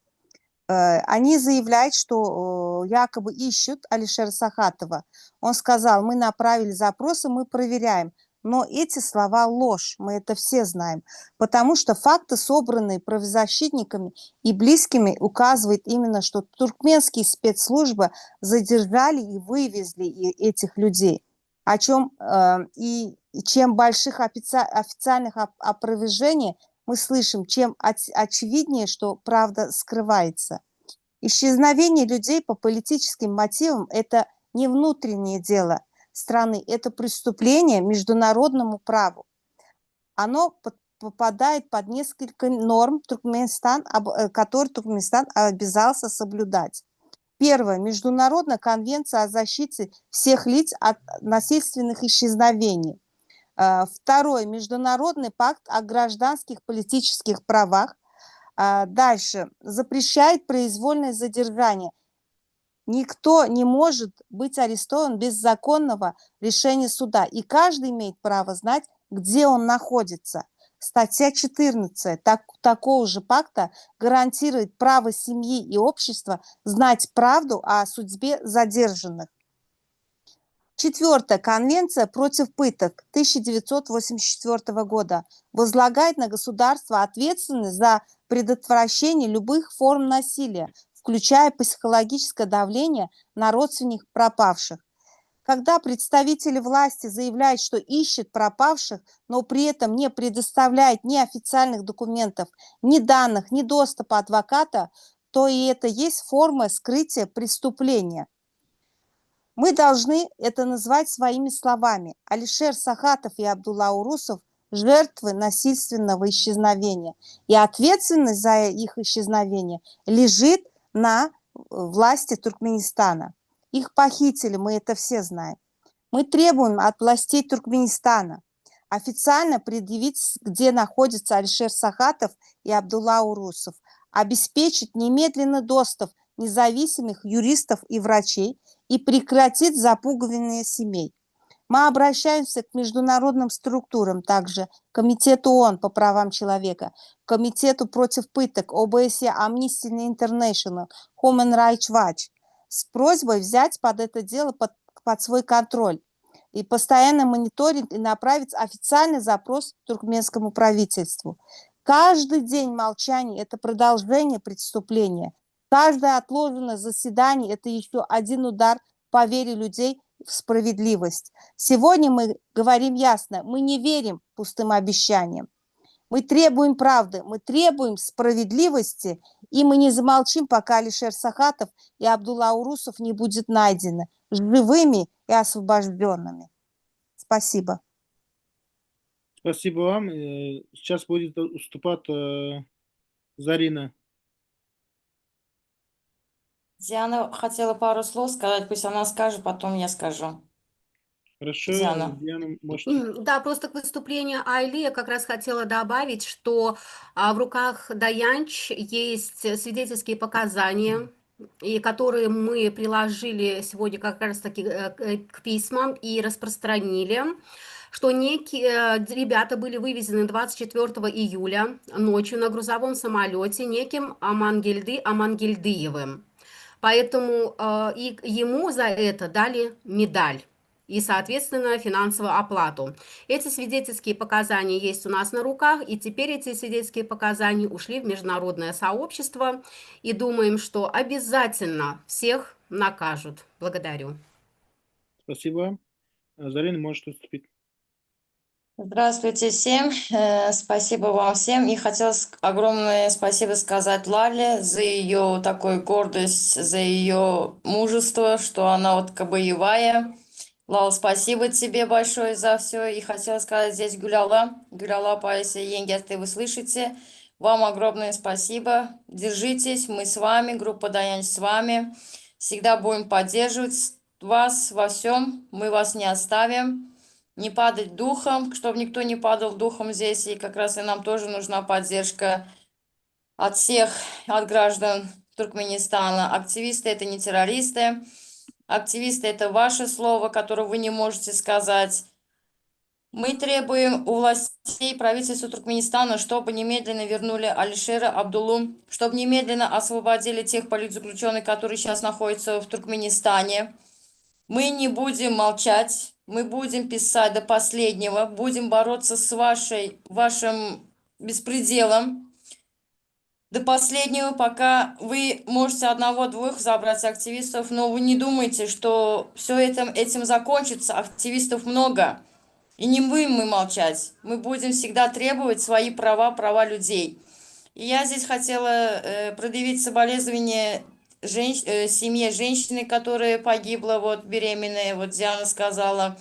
Э, они заявляют, что э, якобы ищут Алишера Сахатова. Он сказал, мы направили запросы, мы проверяем. Но эти слова ложь, мы это все знаем, потому что факты, собранные правозащитниками и близкими, указывают именно, что туркменские спецслужбы задержали и вывезли этих людей. О чем э, и чем больших офици официальных опровержений мы слышим, чем очевиднее, что правда скрывается. Исчезновение людей по политическим мотивам – это не внутреннее дело страны, это преступление международному праву. Оно попадает под несколько норм, Туркменистан, э, которые Туркменистан обязался соблюдать. Первое. Международная конвенция о защите всех лиц от насильственных исчезновений. Э, второе. Международный пакт о гражданских политических правах. Э, дальше. Запрещает произвольное задержание. Никто не может быть арестован без законного решения суда. И каждый имеет право знать, где он находится. Статья 14 так, такого же пакта гарантирует право семьи и общества знать правду о судьбе задержанных. Четвертое. Конвенция против пыток 1984 года возлагает на государство ответственность за предотвращение любых форм насилия, включая психологическое давление на родственников пропавших. Когда представители власти заявляют, что ищут пропавших, но при этом не предоставляют ни официальных документов, ни данных, ни доступа адвоката, то и это есть форма скрытия преступления. Мы должны это назвать своими словами. Алишер Сахатов и Абдулла Урусов – жертвы насильственного исчезновения. И ответственность за их исчезновение лежит на власти Туркменистана. Их похитили, мы это все знаем. Мы требуем от властей Туркменистана официально предъявить, где находится Алишер Сахатов и Абдулла Урусов, обеспечить немедленный доступ независимых юристов и врачей и прекратить запугивание семей. Мы обращаемся к международным структурам также, Комитету ООН по правам человека, Комитету против пыток, ОБСЕ, Amnesty International, Human Rights Watch с просьбой взять под это дело под, под свой контроль и постоянно мониторинг и направить официальный запрос туркменскому правительству. Каждый день молчания – это продолжение преступления. Каждое отложенное заседание – это еще один удар по вере людей в справедливость. Сегодня мы говорим ясно, мы не верим пустым обещаниям. Мы требуем правды, мы требуем справедливости, и мы не замолчим, пока Алишер Сахатов и Абдулла Урусов не будет найдены живыми и освобожденными. Спасибо. Спасибо вам. Э, сейчас будет уступать э, Зарина. Диана хотела пару слов сказать, пусть она скажет, потом я скажу. Хорошо, Диана. Диана, можете. Да, просто к выступлению Айли я как раз хотела добавить, что а, в руках Dayanch есть свидетельские показания, и которые мы приложили сегодня как раз-таки э, к письмам и распространили, что некие э, ребята были вывезены 24 июля ночью на грузовом самолете неким Амангельды Амангельдыевым. Поэтому э, и ему за это дали медаль и, соответственно, финансовую оплату. Эти свидетельские показания есть у нас на руках, и теперь эти свидетельские показания ушли в международное сообщество, и думаем, что обязательно всех накажут. Благодарю. Спасибо. Зарина может выступить. Здравствуйте всем, э, спасибо вам всем. И хотелось огромное спасибо сказать Лале за ее такую гордость, за ее мужество, что она вот боевая. Лал, спасибо тебе большое за все. И хотела сказать здесь Гуляла, Гуляла Пайса Енгер, ты вы слышите. Вам огромное спасибо. Держитесь, мы с вами, группа Dayanch с вами. Всегда будем поддерживать вас во всем. Мы вас не оставим. Не падать духом, чтобы никто не падал духом здесь. И как раз и нам тоже нужна поддержка от всех, от граждан Туркменистана. Активисты – это не террористы. Активисты – это ваше слово, которое вы не можете сказать. Мы требуем у властей правительства Туркменистана, чтобы немедленно вернули Алишера Абдулу, чтобы немедленно освободили тех политзаключенных, которые сейчас находятся в Туркменистане. Мы не будем молчать, мы будем писать до последнего, будем бороться с вашей, вашим беспределом до последнего, пока вы можете одного-двух забрать активистов, но вы не думайте, что все это, этим закончится. Активистов много. И не будем мы молчать. Мы будем всегда требовать свои права, права людей. И я здесь хотела э, предъявить соболезнования женщ, э, семье женщины, которая погибла, вот беременная, вот Диана сказала.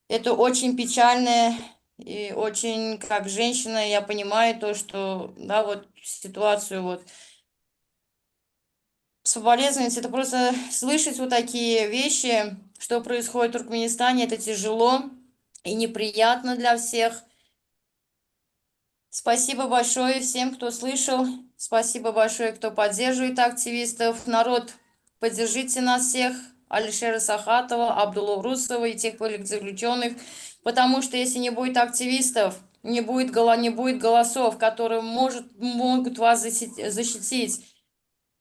Это очень печальное и очень, как женщина, я понимаю то, что, да, вот ситуацию вот соболезновать, это просто слышать вот такие вещи, что происходит в Туркменистане, это тяжело и неприятно для всех. Спасибо большое всем, кто слышал. Спасибо большое, кто поддерживает активистов. Народ, поддержите нас всех. Алишера Сахатова, Абдуллу Урусова и тех политзаключенных. Потому что если не будет активистов, не будет, не будет голосов, которые может, могут вас защитить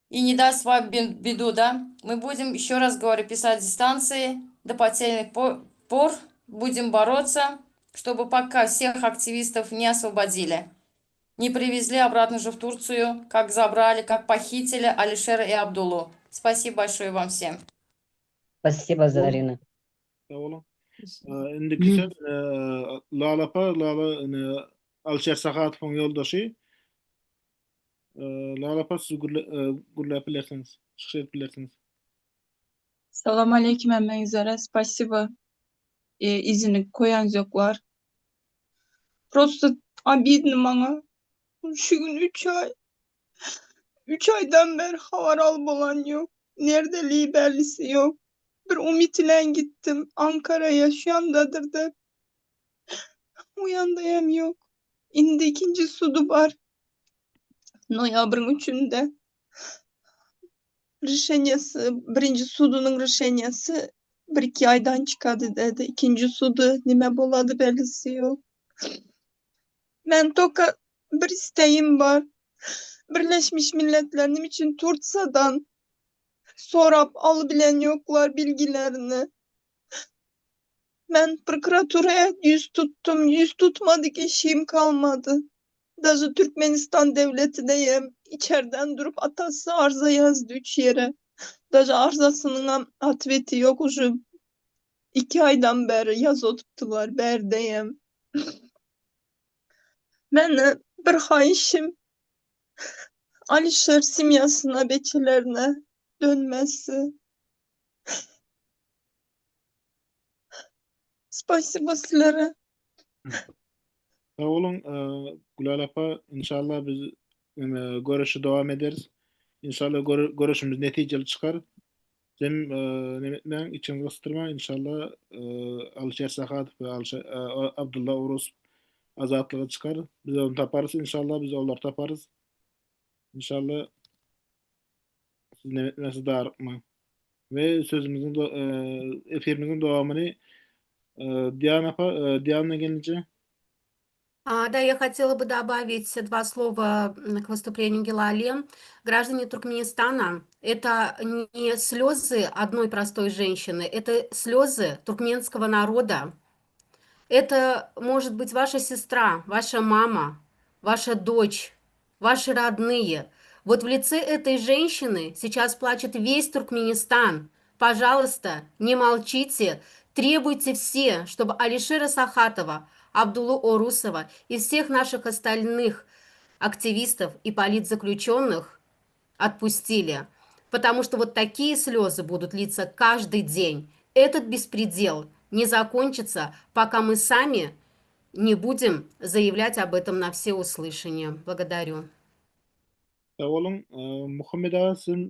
и не даст вам беду, да? Мы будем, еще раз говорю, писать дистанции до потерянных пор, будем бороться, чтобы пока всех активистов не освободили, не привезли обратно же в Турцию, как забрали, как похитили Алишера и Абдулу. Спасибо большое вам всем. Спасибо, Зарина. Sag boluň. Indiki söz Lala apa, Lala Alişer Sahatowyň ýoldaşy. Lala apa siz gürläp bilersiňiz, çykyş edip bilersiňiz. Salam aleýkum hemmäňizlere. Спасибо. Izini koýan ýoklar. Просто обидно maňa. Şu gün 3 aý. 3 aýdan beri habar alyp bolan ýok. Nirdeligi bellisi ýok. Bir umyt bilen gitdim Ankara'ya şu ýandadyr diýip. O ýanda hem ýok. Indi ikinji sudy bar. Noýabryň üçünde. Решениesi, birinji sudunyň решениesi. Bir iki aydan çıkadı dedi. İkinci sudu nime boladı bellisi yok. Men toka bir isteğim var. Birleşmiş Milletler nime için Turtsa'dan sorap alıbilen yoklar bilgilerini. Men prokuraturaya yüz tuttum. Yüz tutmadık eşiğim kalmadı. Даже Türkmenistan devleti deyem içeriden durup atası arza yazdı üç yere. Даже arzasının atveti yok уже. İki aydan beri yaz oturttular berdeyem. Men bir haişim Alişer simyasına, beçelerine dönmesi. Spasibo sizlere. Sag boluň Gülal apa inşallah biz göreşi dowam ederis. Inşallah göreşimiz netijeli çykar. Sem neme etmäň içiňizi gysdyrmaň inşallah Alyşer Sahadow we Alyşer Abdylla Urusow azatlyga çykar. Biz ony taparys inşallah biz olary taparys. Inşallah siz neme etmäň siz darykmaň. We sözümiziň efirimiziň dowamyny Diana apa Diana gelinje. А, да, я хотела бы добавить два слова к выступлению Гелале. Граждане Туркменистана – это не слезы одной простой женщины, это слезы туркменского народа. Это может быть ваша сестра, ваша мама, ваша дочь, ваши родные. Вот в лице этой женщины сейчас плачет весь Туркменистан. Пожалуйста, не молчите, требуйте все, чтобы Алишера Сахатова, Абдуллу Орусова и всех наших остальных активистов и политзаключенных отпустили. Потому что вот такие слезы будут литься каждый день. Этот беспредел не закончится, пока мы сами не будем заявлять об этом на всеуслышание. Благодарю. Sag boluň. Muhammet aga siziň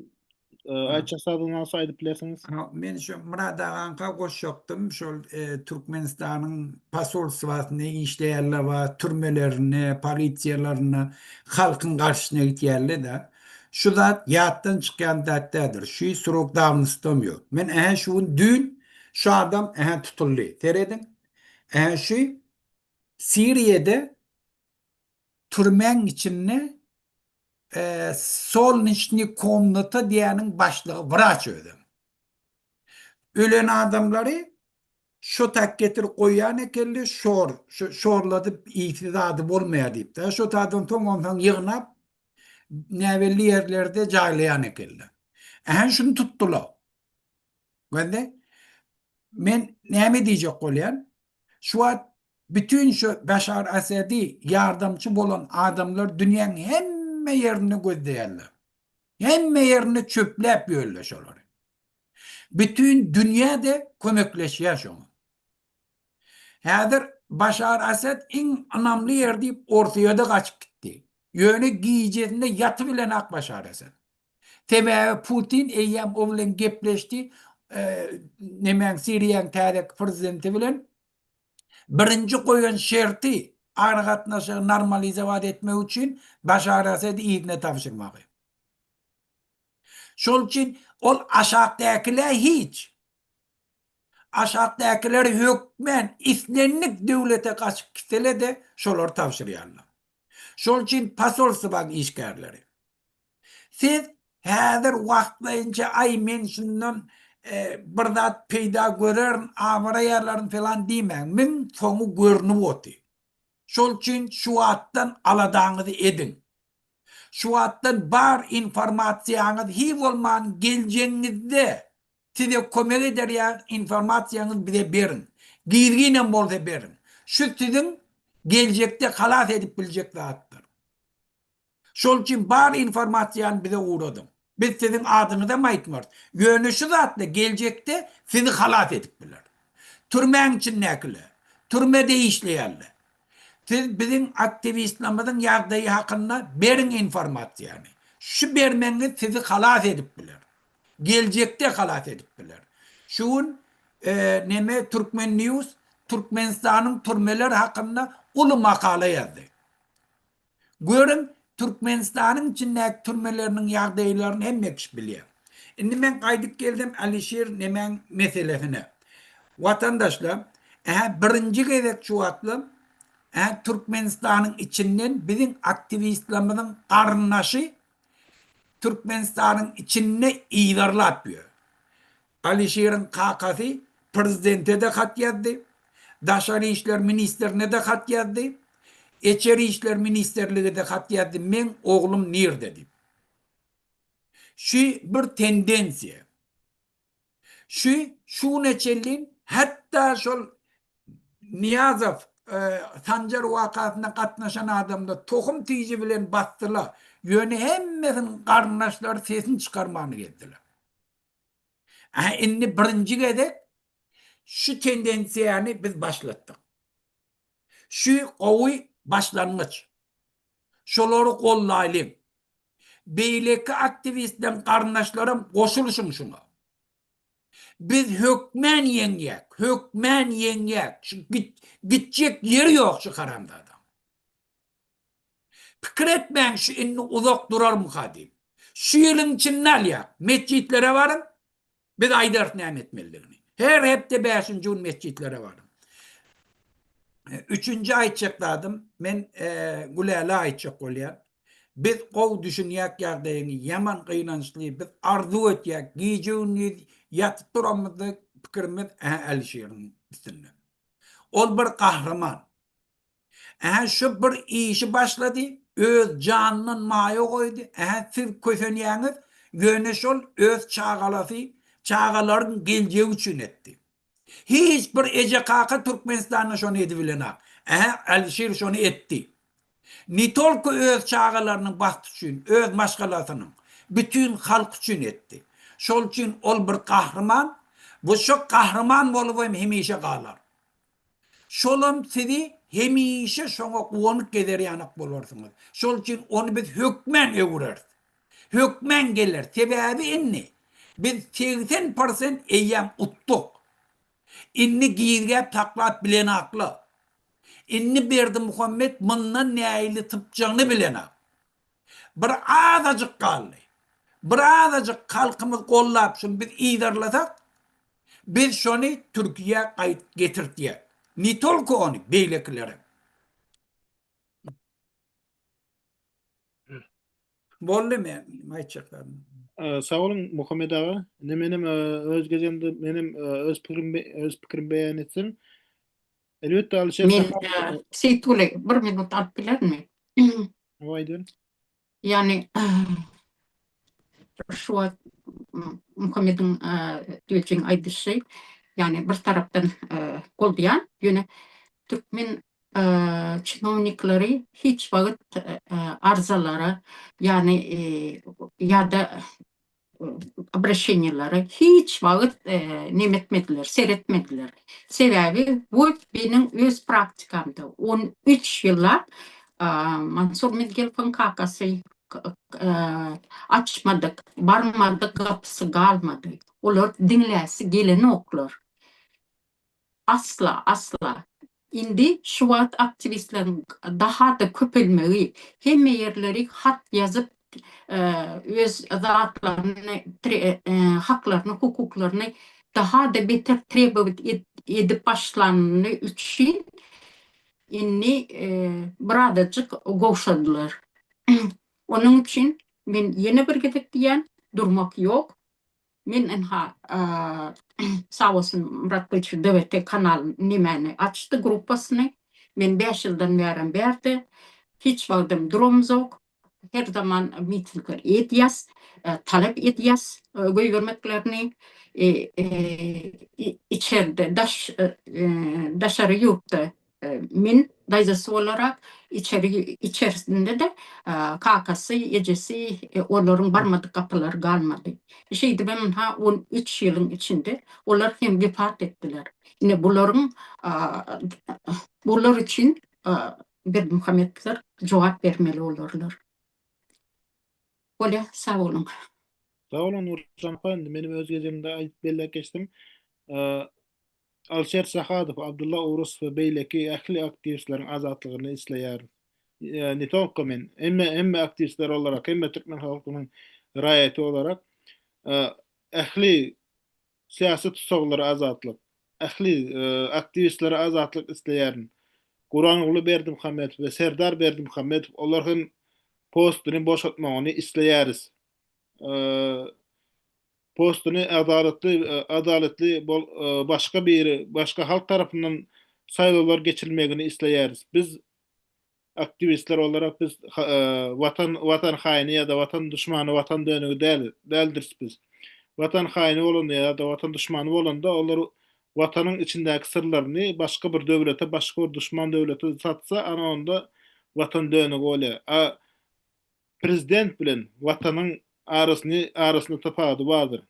aýtjak zadyňyz bolsa aýdyp bilersiňiz. Men şu Myrat agaňka goşjakdym, şol Türkmenistanyň posolstwasynda işleýänler bar, türmelerinde, polisiýalarynda halkyň garşysyna gitýärler-de. Şu zat ýatdan çykýan zat däldir. Şu srok dawnostam ýok. Men ähä şu gün düýn şu adam ähä tutuldy. Serediň. Ähä şu Siriýada türmäň içinde Solneçnyý komnata diýýäniň başlygy wraç özem. Ölen adamlary şo tak getirip goýýan ekenli, şor, şorladyp iýsi zady bolmaýar diýip-de, şo taýdan soň onsoň ýygnap näbelli ýerlerde jaýlaýan ekenler. Ähä şuny tutdular. Gözle. Men näme diýjek bolýan? Şu wagt bütin şu Başar Asadi ýardamçy bolan adamlar dünýäň hemme ýerinde gözleýärler. Hemme ýerinde çöpläp ýörler şolary. Bütin dünýä-de kömekleşýär şoňa. Häzir Başar Asad iň ynamly ýer diýip Orsyýada gaçyp gitdi. Ýöne gijesinde ýatybilenak Başar Asad. Sebäbi Putin eýýäm o bilen gepleşdi, nemäň Siriýaň täze prezidenti bilen. Birinji goýan şerti aragatnaşygy normalizowat etmek üçin Başar Asady yzyna tabşyrmagy. Şol üçin ol aşakdakylar hiç. Aşakdakylar hökmän islendik döwlete gaçyp gitseler-de şolary tabşyrýarlar. Şol üçin posolstwaň işgärleri. Siz häzir wagtlaýynça aý men şundan bir zat peýda görerin, abraý alaryn falan diýmäň. Miň soňy görnüp otyr. Şol üçin şu wagtdan aladaňyzy ediň. Şu wagtdan bar informasiýaňyz hiý bolman geljegiňizde Size kömek eder ýa informasiýaňyzy bize beriň. Gizginem bolsa beriň. Şu siziň geljekde halas edip biljek zatdyr. Şol üçin bar informasiýany bize ugradyň. Biz siziň adyňyzam aýtmarys. Ýöne şu zatlar geljekde sizi halas edip biler. Türmäň içindäkiler, türmede işleýänler. Siz biziň aktiwistlerimiziň ýagdaýy hakynda beriň informasiýany. Şu bermegiňiz sizi halas edip biler. Geljekde halas edip biler. Şu gün neme Türkmen News Türkmenistanyň türmeleri hakynda uly makala ýazdy. Görüň Türkmenistanyň içindäki türmeleriniň ýagdaýlaryny hemme kişi bilýär. Indi men gaýdyp geldim Alişir nemäň meselesine. Watandaşlar, ä birinji gezek şu wagtlar ä Türkmenistanyň içinden biziň aktiwistlerimiziň garyndaşy Türkmenistanyň içinde yzarlap ýör. Alişiriň kakasy prezidente-de hat ýazdy, Daşary işler ministrine-de hat ýazdy, Içeri işler ministrlige-de hat ýazdy, meň oglum nirde diýip. Şu bir tendensiýa. Şu şu güne çenli hatda şol Nyýazow Sanjar wakasyna gatnaşan adamlar tohum tiji bilen basdylar. Ýöne hemmesiniň garyndaşlary sesini çykarmany gezdiler. Aha indi birinji gezek şu tendensiýany biz başlatdyk. Şu gowy başlangyç. Şolary gollaýlyň. Beýleki aktiwistleriň garyndaşlaram goşulyşyň şuňa. Biz hökmän ýeňýäk, hökmän ýeňýäk. Şu gitjek ýeri ýok şu haramzadaň. Pikir etmäň şu indi uzak durarmyka diýip. Şu ýylyň içinde alýak. Metjitlere baryň. Biz aýdarys näme etmelidigini. Her hepde bäşinji gün metjitlere baryň. Üçünji aýtjak zadym, men Gülälä aýtjak bolýan. Biz gowy düşünýäk ýagdaýyňy, ýaman gynançly, biz arzuw etýäk, gije-gündiz ýatyp turamyzda pikirimiz Älişeriň üstünde. Ol bir gahryman. Ä şu bir işi başlady, öz janyndan maýa goýdy, ä siz kösenýäňiz, ýöne şol öz çagalasy, çagalaryň geljegi üçin etdi. Hiç bir eje-kaka Türkmenistanda şony edibilenak. Ä Alişir şony etdi. Ne tolko öz çagalarynyň bagty üçin, öz maşgalasynyň, bütin halk üçin etdi. Şol üçin ol bir gahryman we şo gahryman bolup hem hemişe galar. Şolam sizi hemişe şoňa guwanyp gezer ýanak bolarsyňyz. Şol üçin ony biz hökmän öwreris. Hökmän geler. Sebäbi indi biz 80 prosent eýýäm utduk. Indi gizgäp saklap bilenakla. Indi Berdimuhamet mundan nähili sypjagyny bilenak. Bir azajyk galdy. Bir azajyk halkymyz gollap şuny biz yzarlasak, biz şony Türkiýä gaýt getirtýäk. Ne tolko ony, beýlekilerem. Boldy men aýtjak zadym. Sag boluň Muhammet aga. Indi menem öz gezegimde menem öz pikrimi öz pikrimi beýan etsem. Elbetde Alyşir Men Seýitguly bir minut alyp bilermi? Hawa aýdyň. Ýani şu wagt Muhammediň Düýejiň aýdyşy, ýani bir tarapdan goldaýan, ýöne türkmen çinownikleri hiç wagt arzalara, ýani ýa-da obraşeniýalara hiç wagt neme etmediler, seretmediler. Sebäbi bu meniň öz praktikamda 13 ýyllap Mansur Mizgelowyň kakasy açmadyk, barmadyk gapysy galmady. Olar diňläsi gelenoklar. Asla, asla. Indi şu wagt aktiwistleriň daha-da köpelmegi, hemme ýerleri hat ýazyp, öz zatlaryny, haklaryny, hukuklaryny daha-da beter trebowat edip başlany üçin indi birazajyk gowşadylar. Onuň üçin men ýene bir gezek diýýän, durmak ýok. Men ynha sag bolsun Myrat Gylyçow DWT kanal nemäni açdy gruppasyny. Men 5 ýyldan bärem bärde. Hiç wagtam duramzok. Her zaman mitingler edýäs, talap edýäs goýbermeklerini. Içerde daş daşary ýurtda Men daýzasy bolarak, içeri içerisinde-de kakasy, ejesi, olaryň barmadyk gapylary galmady. Şeýdibem ynha 13 ýylyň içinde olar hem wepat etdiler. Ine bularyň bular üçin Berdimuhamedler jogap bermeli bolarlar. Bolýa, sag boluň. Sag boluň Nurjan apa, indi menem öz gezegimde aýdyp belläp geçdim. Alişer Sahadow, Abdulla Urusow we beýleki ähli aktiwistleriň azatlygyny isleýärin. Ne tolko men, hemme hemme aktiwistler olarak, hemme türkmen halkynyň raýaty olarak. Ähli syýasy tussaglara azatlyk, ähli aktiwistlere azatlyk isleýärin. Gurbanguly Berdimuhamedow we Serdar Berdimuhamedow olar hem postuny boşatmagyny isleýäris. Postuny adalatly adalatly başga biri başga halk tarapyndan saýlawlar geçirilmegini isleýäris. Biz Aktiwistler olarak biz watan watan haýyny ýa-da watan duşmany watan dönügi däl däldiris biz. Watan haýyny bolanda ýa-da watan duşmany bolanda olar watanyň içindäki syrlaryny başga bir döwlete başga bir duşman döwlete satsa ana onda watan dönügi bolýar. A prezident bilen watanyň arasyny arasynda tapawudy bardyr.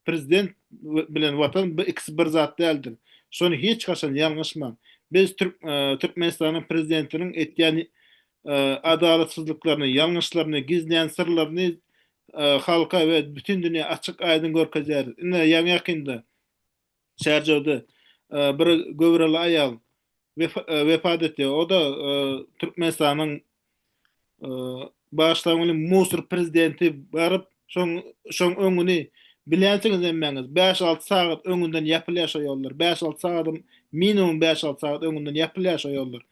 Prezident bilen watan bu ikisi bir zat däldir. Şony hiç haçan ýalňyşmaň. Biz türk Türkmenistanyň prezidentiniň etýän adalatsyzlyklaryny, ýalňyşlaryny, gizleýän syrlaryny halka we bütin dünýä açyk aýdyň görkezýäris. Ine ýaňy ýakynda Çärjewde bir göwreli aýal wepat etdi. O-da Türkmenistanyň bagyşlaň meni musor prezidenti baryp şoň şoň öňüni bilýänsiňiz hemmäňiz bäş-alty sagat öňünden ýapylýar şo ýollar. Bäş-alty sagadam minimum bäş-alty sagat öňünden ýapylýar şo ýollar.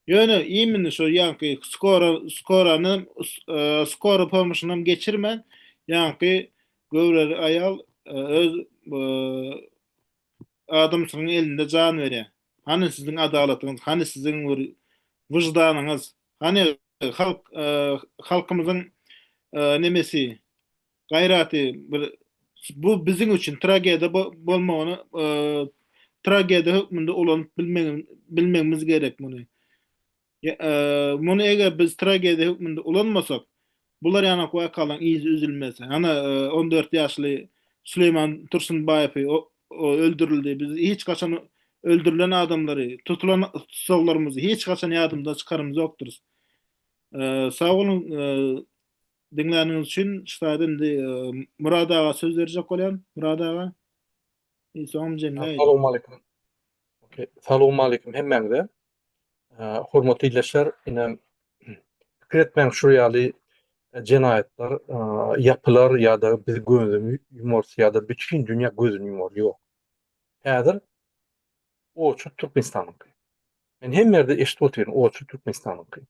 Ýöne imенно şo ýaňky skora skorany skora pomuşynam geçirmän ýaňky göwreli aýal öz adamsynyň elinde jan berýär. Hany siziň adalatyňyz, hany siziň bir wyždanyňyz, hany halk halkymyzyň nemesi, gaýraty bir bu biziň üçin tragediýa bolmagyny tragediýa hökmünde ulanyp bilmegimiz gerek muny. Muny eger biz tragediýa hökmünde ulanmasak, bular ýanak wakalaryň yzy üzülmez. Hany 14 ýaşly Süleýman Tursunbaýewi öldürildi. Biz hiç haçan öldürilen adamlary, tutulan tussaglarymyzy hiç haçan ýadymyzdan çykarymyzokdyrys. Sag boluň diňläniňiz üçin. Şu taýda indi Murad aga söz berjek bolýan. Murad aga. Soňam jemläýin. Salowmaleýkim. Salowmaleýkim hemmäňize. Hormatly ildeşler, ine pikir etmäň şu ýaly jenaýatlar ýapylar ýa-da biz gözüni ýumarys ýa-da bütin dünýä gözüni ýumar. Ýok. Häzir oçur Türkmenistanyňky. Men hemme ýerde eşidip otyryn, oçur Türkmenistanyňky.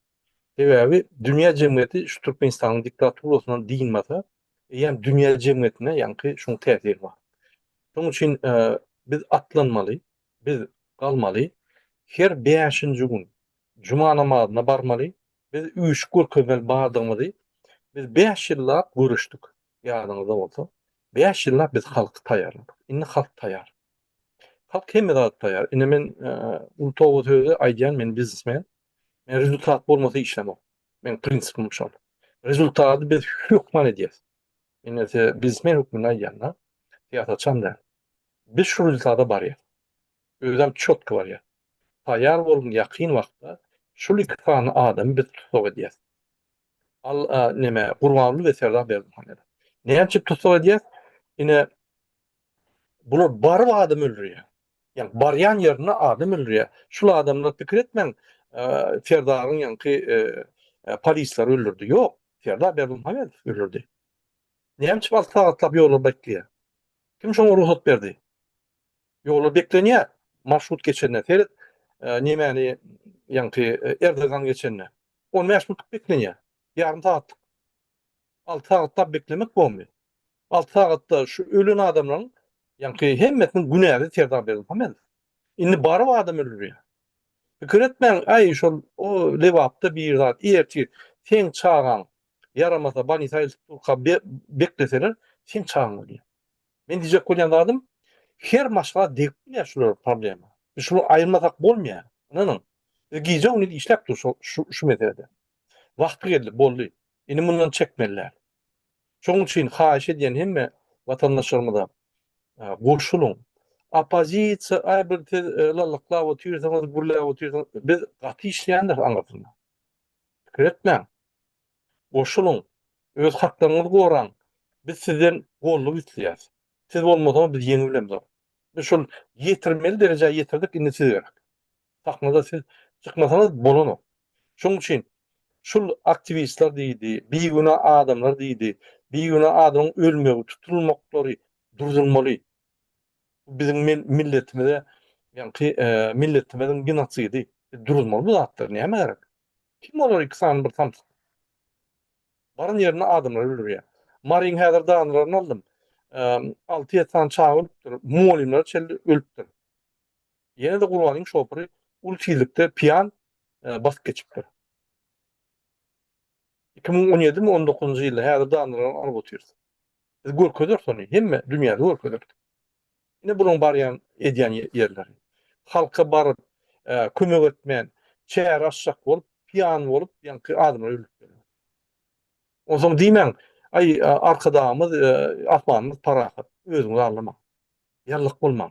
Sebäbi dünýä jemgyýeti şu Türkmenistanyň diktaturasyndan dynmasa, eýýäm dünýä jemgyýetine ýaňky şuň täsiri bar. Şonuň üçin biz atlanmaly, Biz galmaly, her bäşinji gün juma namazyna barmaly, biz üýşüp görkezmeli bardygymyzy, biz bäş ýyllap göreşdik, ýadyňyzda bolsa, bäş ýyllap biz halky taýýarladyk, indi halk taýýar. Halk hemme zada taýýar. Indi men uly toba sözi aýdýan, men biznesmen, men rezultat bolmasa işlemok. Meň prinsipim şol. Rezultady biz hökman edýäs. Men size biznesmen hökmünde aýdýan-da, syýasatçam däl. Biz şu rezultata barýas. Özem çotki barýas. Taýýar boluň ýakyn wagtda şul iki sany adamy biz tussag edýäs. Al neme Gurbanguly we Serdar Berdimuhamedow. Näme üçin tussag edýäs? Ine bular baryp adam öldürýär. Ýagny barýan ýerinde adam öldürýär. Şul adamlar pikir etmäň Serdaryň ýaňky polisler öldürdi. Ýok, Serdar Berdimuhamedow öldürdi. Näme üçin 6 sagatlap ýollar bekleýär? Kim şoňa rugsat berdi? Ýollar beklenýär. Marşrut geçende seret, nemäni ýaňky Erdogan geçende 15 minutlyk beklenýär. Ýarym sagatlyk. 6 sagatlap beklemek bormy? 6 sagatda şu ölen adamlaryň ýaňky hemmesiniň günäsi Serdar Berdimuhamedow. Indi baryp adam öldürýär. Pikir etmäň, aý şol o Lebapda bir zat ertir seň çagaň ýaramasa bolnisa eltip durka bekleseler seň çagaň ölýär. Men diýjek bolýan zadym her maşgala degip bilýär şular problema. Biz şuny aýyrmasak bolmaýar. Ynanyň. Biz gije gündiz işläp dur şu şu meselede. Wagty geldi, boldy. Indi mundan çekmeli däl. Şonuň üçin haýyş edýän hemme watandaşlarymyza goşulyň. Oppozisiýa, aý bir siz lallyklap otyrsyňyz, gürläp otyrsyňyz. Biz gaty işleýändiris aňyrsynda. Pikir etmäň. Goşulyň. Öz haklaryňyzy goraň. Biz sizden goldaw isleýäris. Siz bolmasaňyz biz ýeňip bilemzok. Biz şol ýetirmeli derejä ýetirdik, indi siz gerek. Sahnada siz çykmasaňyz bolanok. Şonuň üçin şul aktiwistler diýdi, bigünä adamlar diýdi. Bigünä adamyň ölmegi, tutulmaklary durdurmaly. Bu biziň milletimize ýaňky milletimiziň genosidi. Biz duruzmaly bu zatlary. Nämä gerek? Kim olar iki sany bir samsyk? Baran ýerinde adamlary öldürýär. Maryň häzir danalaryny aldym. 6-7 sany çaga ölüpdir. Mugallymlara çenli ölüpdir. Ýene-de Gurbanyň şoföri uly tizlikde piýan basyp geçipdir. 2017 mi 19-njy ýylda häzir danalaryny alyp otyrys. Biz görkezeris ony, hemme dünýäde görkezeris. Ine bularyň barýan edýän ýerleri. Halka baryp, kömek etmän, çäre açjak bolup, piýan bolup, ýaňky adamlar ölüp ýörler. Onsoň diýmäň, aý Arkadagymyz, asmanymyz parahat. Özüňizi aldamaň. Ýallyk bolmaň.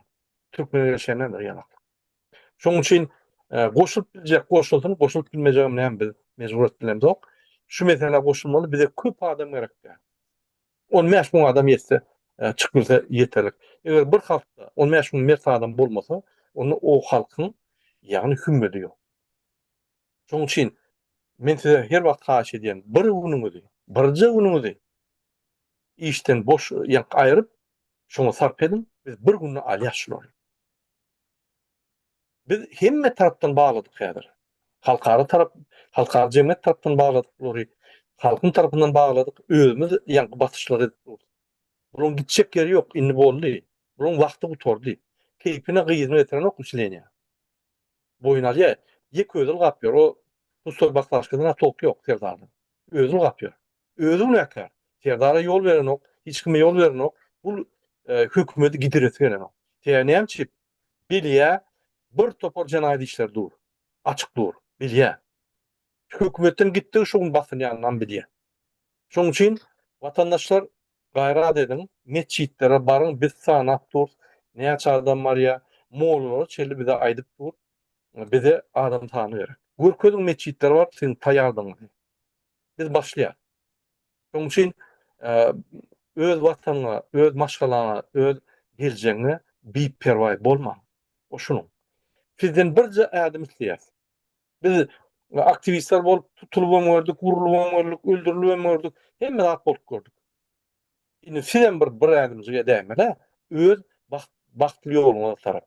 Türkmene gelşen däldir ýalaklyk. Şonuň üçin goşulyp biljek goşulsyn, goşulyp bilmejegem näme biz mejbur edip bilemzok. Şu meselä goşulmaly, bize köp adam gerek däl. 15 müň adam ýetse, çykyp bilse ýeterlik. Eger bir halkda 15 müň mert adam bolmasa, onda o halkyň ýagny hümmedi ýok. Şonuň üçin men size her wagt haýyş edýän, bir günüňizi, birje günüňizi işden boş ýa aýryp, şoňa sarp ediň, biz bir günde alýas şulary. Biz hemme tarapdan bagladyk häzir. Halkara tarap, halkara jemgyýet tarapdan bagladyk bulary. Halkyň tarapyndan bagladyk. Özümiz ýaňky basyşlary edip durus. Bularyň gitjek ýeri ýok, indi boldy. Bularyň wagty gutardy. Keýpine gyzyny getirenok usileniýa. Boýun alýar. Ýek özi ylgap ýör. O pustoý baklaşkadan-a tolk ýok Serdardan. Özi ylgap ýör. Özi günäkär. Serdara ýol berenok, hiç kime ýol berenok. Bul hökümeti gidiresi gelenok. Sebäbi näme üçin? Bilýä, bir topar jenaýat işleri dur. Açyk dur. Bilýä. Hökümetden gitdigi şu gün basylýanynam bilýä. Şonuň üçin watandaşlar gaýrat ediň, metjitlere baryň, biz sanap durus, näçe adam barýa, mollalara çenli bize aýdyp dur, bize adam sany gerek. Görkeziň metjitlere baryp siziň taýýardygyňyzy. Biz başlaýas. Şonuň üçin öz watanyňa, öz maşgalaňa, öz geljegiňe biperwaý bolmaň. O şunuň. Sizden birje ädim isleýäs. Biz aktiwistler bolup tutulybam gördük, urulybam gördük, öldürilibem gördük, hemme zat bolup gördük. Indi sizem bir bir ädimjik edäýmeli, öz bagtly ýoluňyza tarap.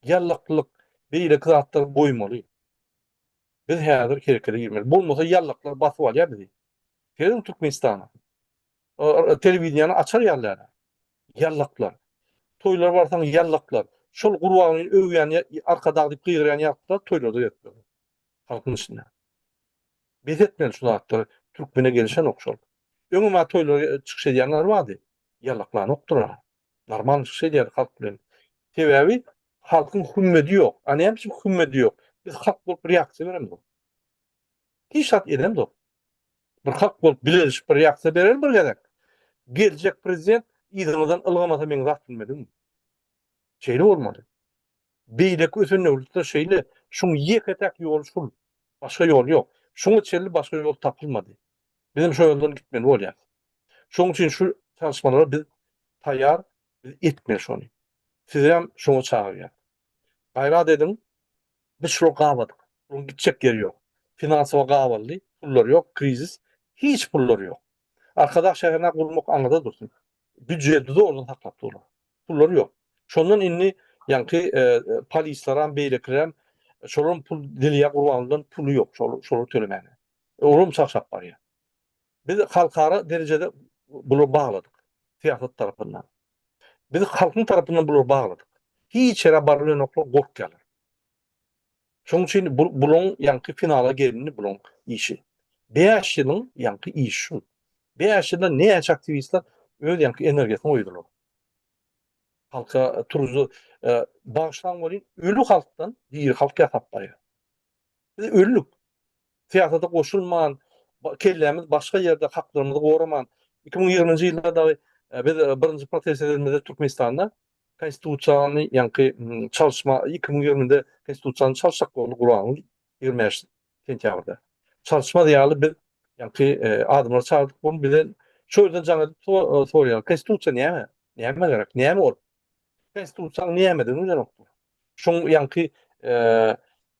Ýallaklylyk, beýleki zatlary goýmaly. Biz häzir herekete girmeli. Bolmasa ýallaklar basyp alýar bizi. Serediň Türkmenistana. Telewideniýany açar ýaly däl. Ýallaklar. Toýlara barsaň ýallaklar. Şol Gurbangulyny öwýän Arkadag diýip gygyrýan ýallaklar toýlarda gezip ýör. Halkyň içinde. Bes etmeli şu zatlary. Türkmene gelişenok şol. Öňem-ä toýlara çykyş edýänler bardy. Ýallaklanokdyr-a. Normal çykyş edýär halk bilen. Sebäbi halkyň hümmedi ýok. A näme üçin hümmedi ýok? Biz halk bolup reaksiýa beremzok. Hiç zat edemzok. Bir halk bolup bileleşip bir reaksiýa bereli bir gezek. Geljek prezident yzyňyzdan ylgamasa meň zat bilmedigim. Şeýle bolmaly. Beýleki ösen döwletler şeýle. Şuň ýeke-täk ýoly şul. Başga ýol ýok. Şuňa çenli başga ýol tapylmady. Bizem şo ýoldan gitmeli bolýas. Şonuň üçin şu çalyşmalara biz taýýar, biz etmeli şony. Sizem şoňa çagyrýas. Gaýrat ediň, biz şulary gabadyk. Bularyň gitjek ýeri ýok. Finansowa gabaldy, pullary ýok, krizis, hiç pullary ýok. Arkadag şäherini gurmak aňyrda dursun. Býujeti zordan saklap durlar. Pullary ýok. Şondan indi ýaňky polislaram, beýlekilerem şolaryň pul Dilýa Gurbanowdan puly ýok şol şolary tölemäne. Olam çagşap barýar. Biz halkara derejede bulary bagladyk. Syýasat tarapyndan. Biz halkyň tarapyndan bulary bagladyk. Hiç ýere barybilenoklar, gorkýarlar. Şonuň üçin bu bulaň ýaňky finala gelindi bulaň işi. 5 ýylyň ýaňky işi şu. 5 ýylda näçe aktiwistler öz ýaňky energiýasyny goýdular. Halka turuzdy, e, bagyşlaň welin öli halkdan diri halk ýasap barýar. Biz öldük. Syýasata goşulman, kellämiz başga ýerde, haklarymyzy goraman, 2020-nji ýylda dagy e, biz e, birinji protest edenimizde Türkmenistanda Konstitusiýany ýaňky çalyşma 2020-de Konstitusiýany çalyşjak boldy Gurbanguly 25 sentýabrda. Çalyşmaz ýaly biz ýaňky e, adamlary çagyrdyk, bunu bize şu ýerden jaň edip soraýar. Konstitusiýa näme? Näme gerek? Näme ol? Konstitusiýanyň nämedigini bilenoklar. Şoň ýaňky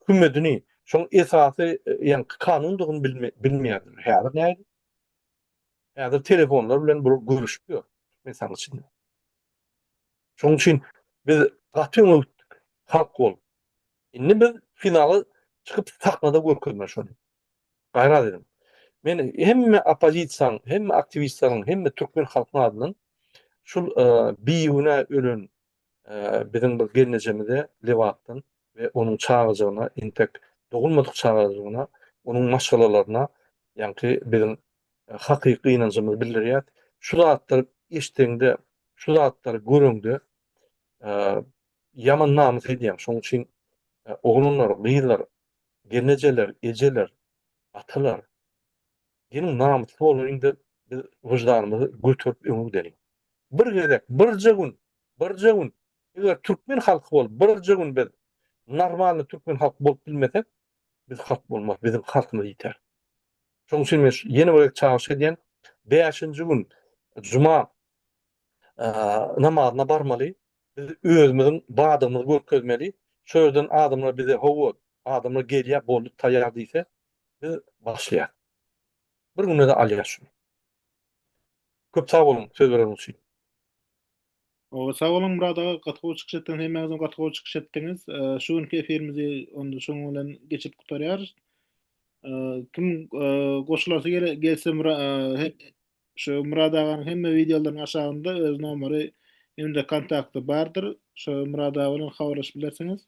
hümmedini, şoň esasy ýaňky kanundygyny bilmeýärler. Häzir näme? Häzir telefonlar bilen bular görüşip ýör Türkmenistanyň içinde. Şonuň üçin biz gaty öňe gitdik halk bolup. Indi biz finala çykyp sahnada görkezmeli şony. Gaýrat ediň. Men hemme oppozisiýanyň, hemme aktiwistleriň, hemme türkmen halkynyň adyndan şul bigünä ölen biziň bir gelnejemize Lebapdan we onuň çagajygyna, entek dogulmadyk çagajygyna, onuň maşgalalaryna ýaňky biziň hakyky gynanjymyzy bildirýäs. Şu zatlary eşdeňde, şu zatlary göreňde ýaman namys edýäň. Şonuň üçin oglanlar, gyzlar, gelnejeler, ejeler, atalar, geliň namysly bolalyň-da, biz wyždanymyzy göterip öňe gideliň. Bir gezek, birje gün, birje gün, eger türkmen halky bolup, birje gün biz normalny türkmen halky bolup bilmesek, biz halk bolmarys, biziň halkymyz ýiter. Şonuň üçin men ýene bir gezek çagyryş edýän, bäşinji gün juma namazyna barmaly, biz özümiziň badygymyzy görkezmeli, şo ýerden adamlar bize hawa, adamlar gelýär, boldy, taýýar diýse, biz başlaýas. Bir günde-de alýas şuny. Köp sag boluň söz bereniňiz üçin. Oba sag boluň Myrat aga gaty gowy çykyş etdiňiz hemmäňizem gaty gowy çykyş etdiňiz. Şu günki efirimizi onda şunuň bilen geçirip gutarýarys. Kim goşulasy gelse şu Myrat aganyň hemme wideolarynyň aşagynda öz nomeri hem-de kontakty bardyr. Şo Myrat aga bilen habarlaşyp bilersiňiz.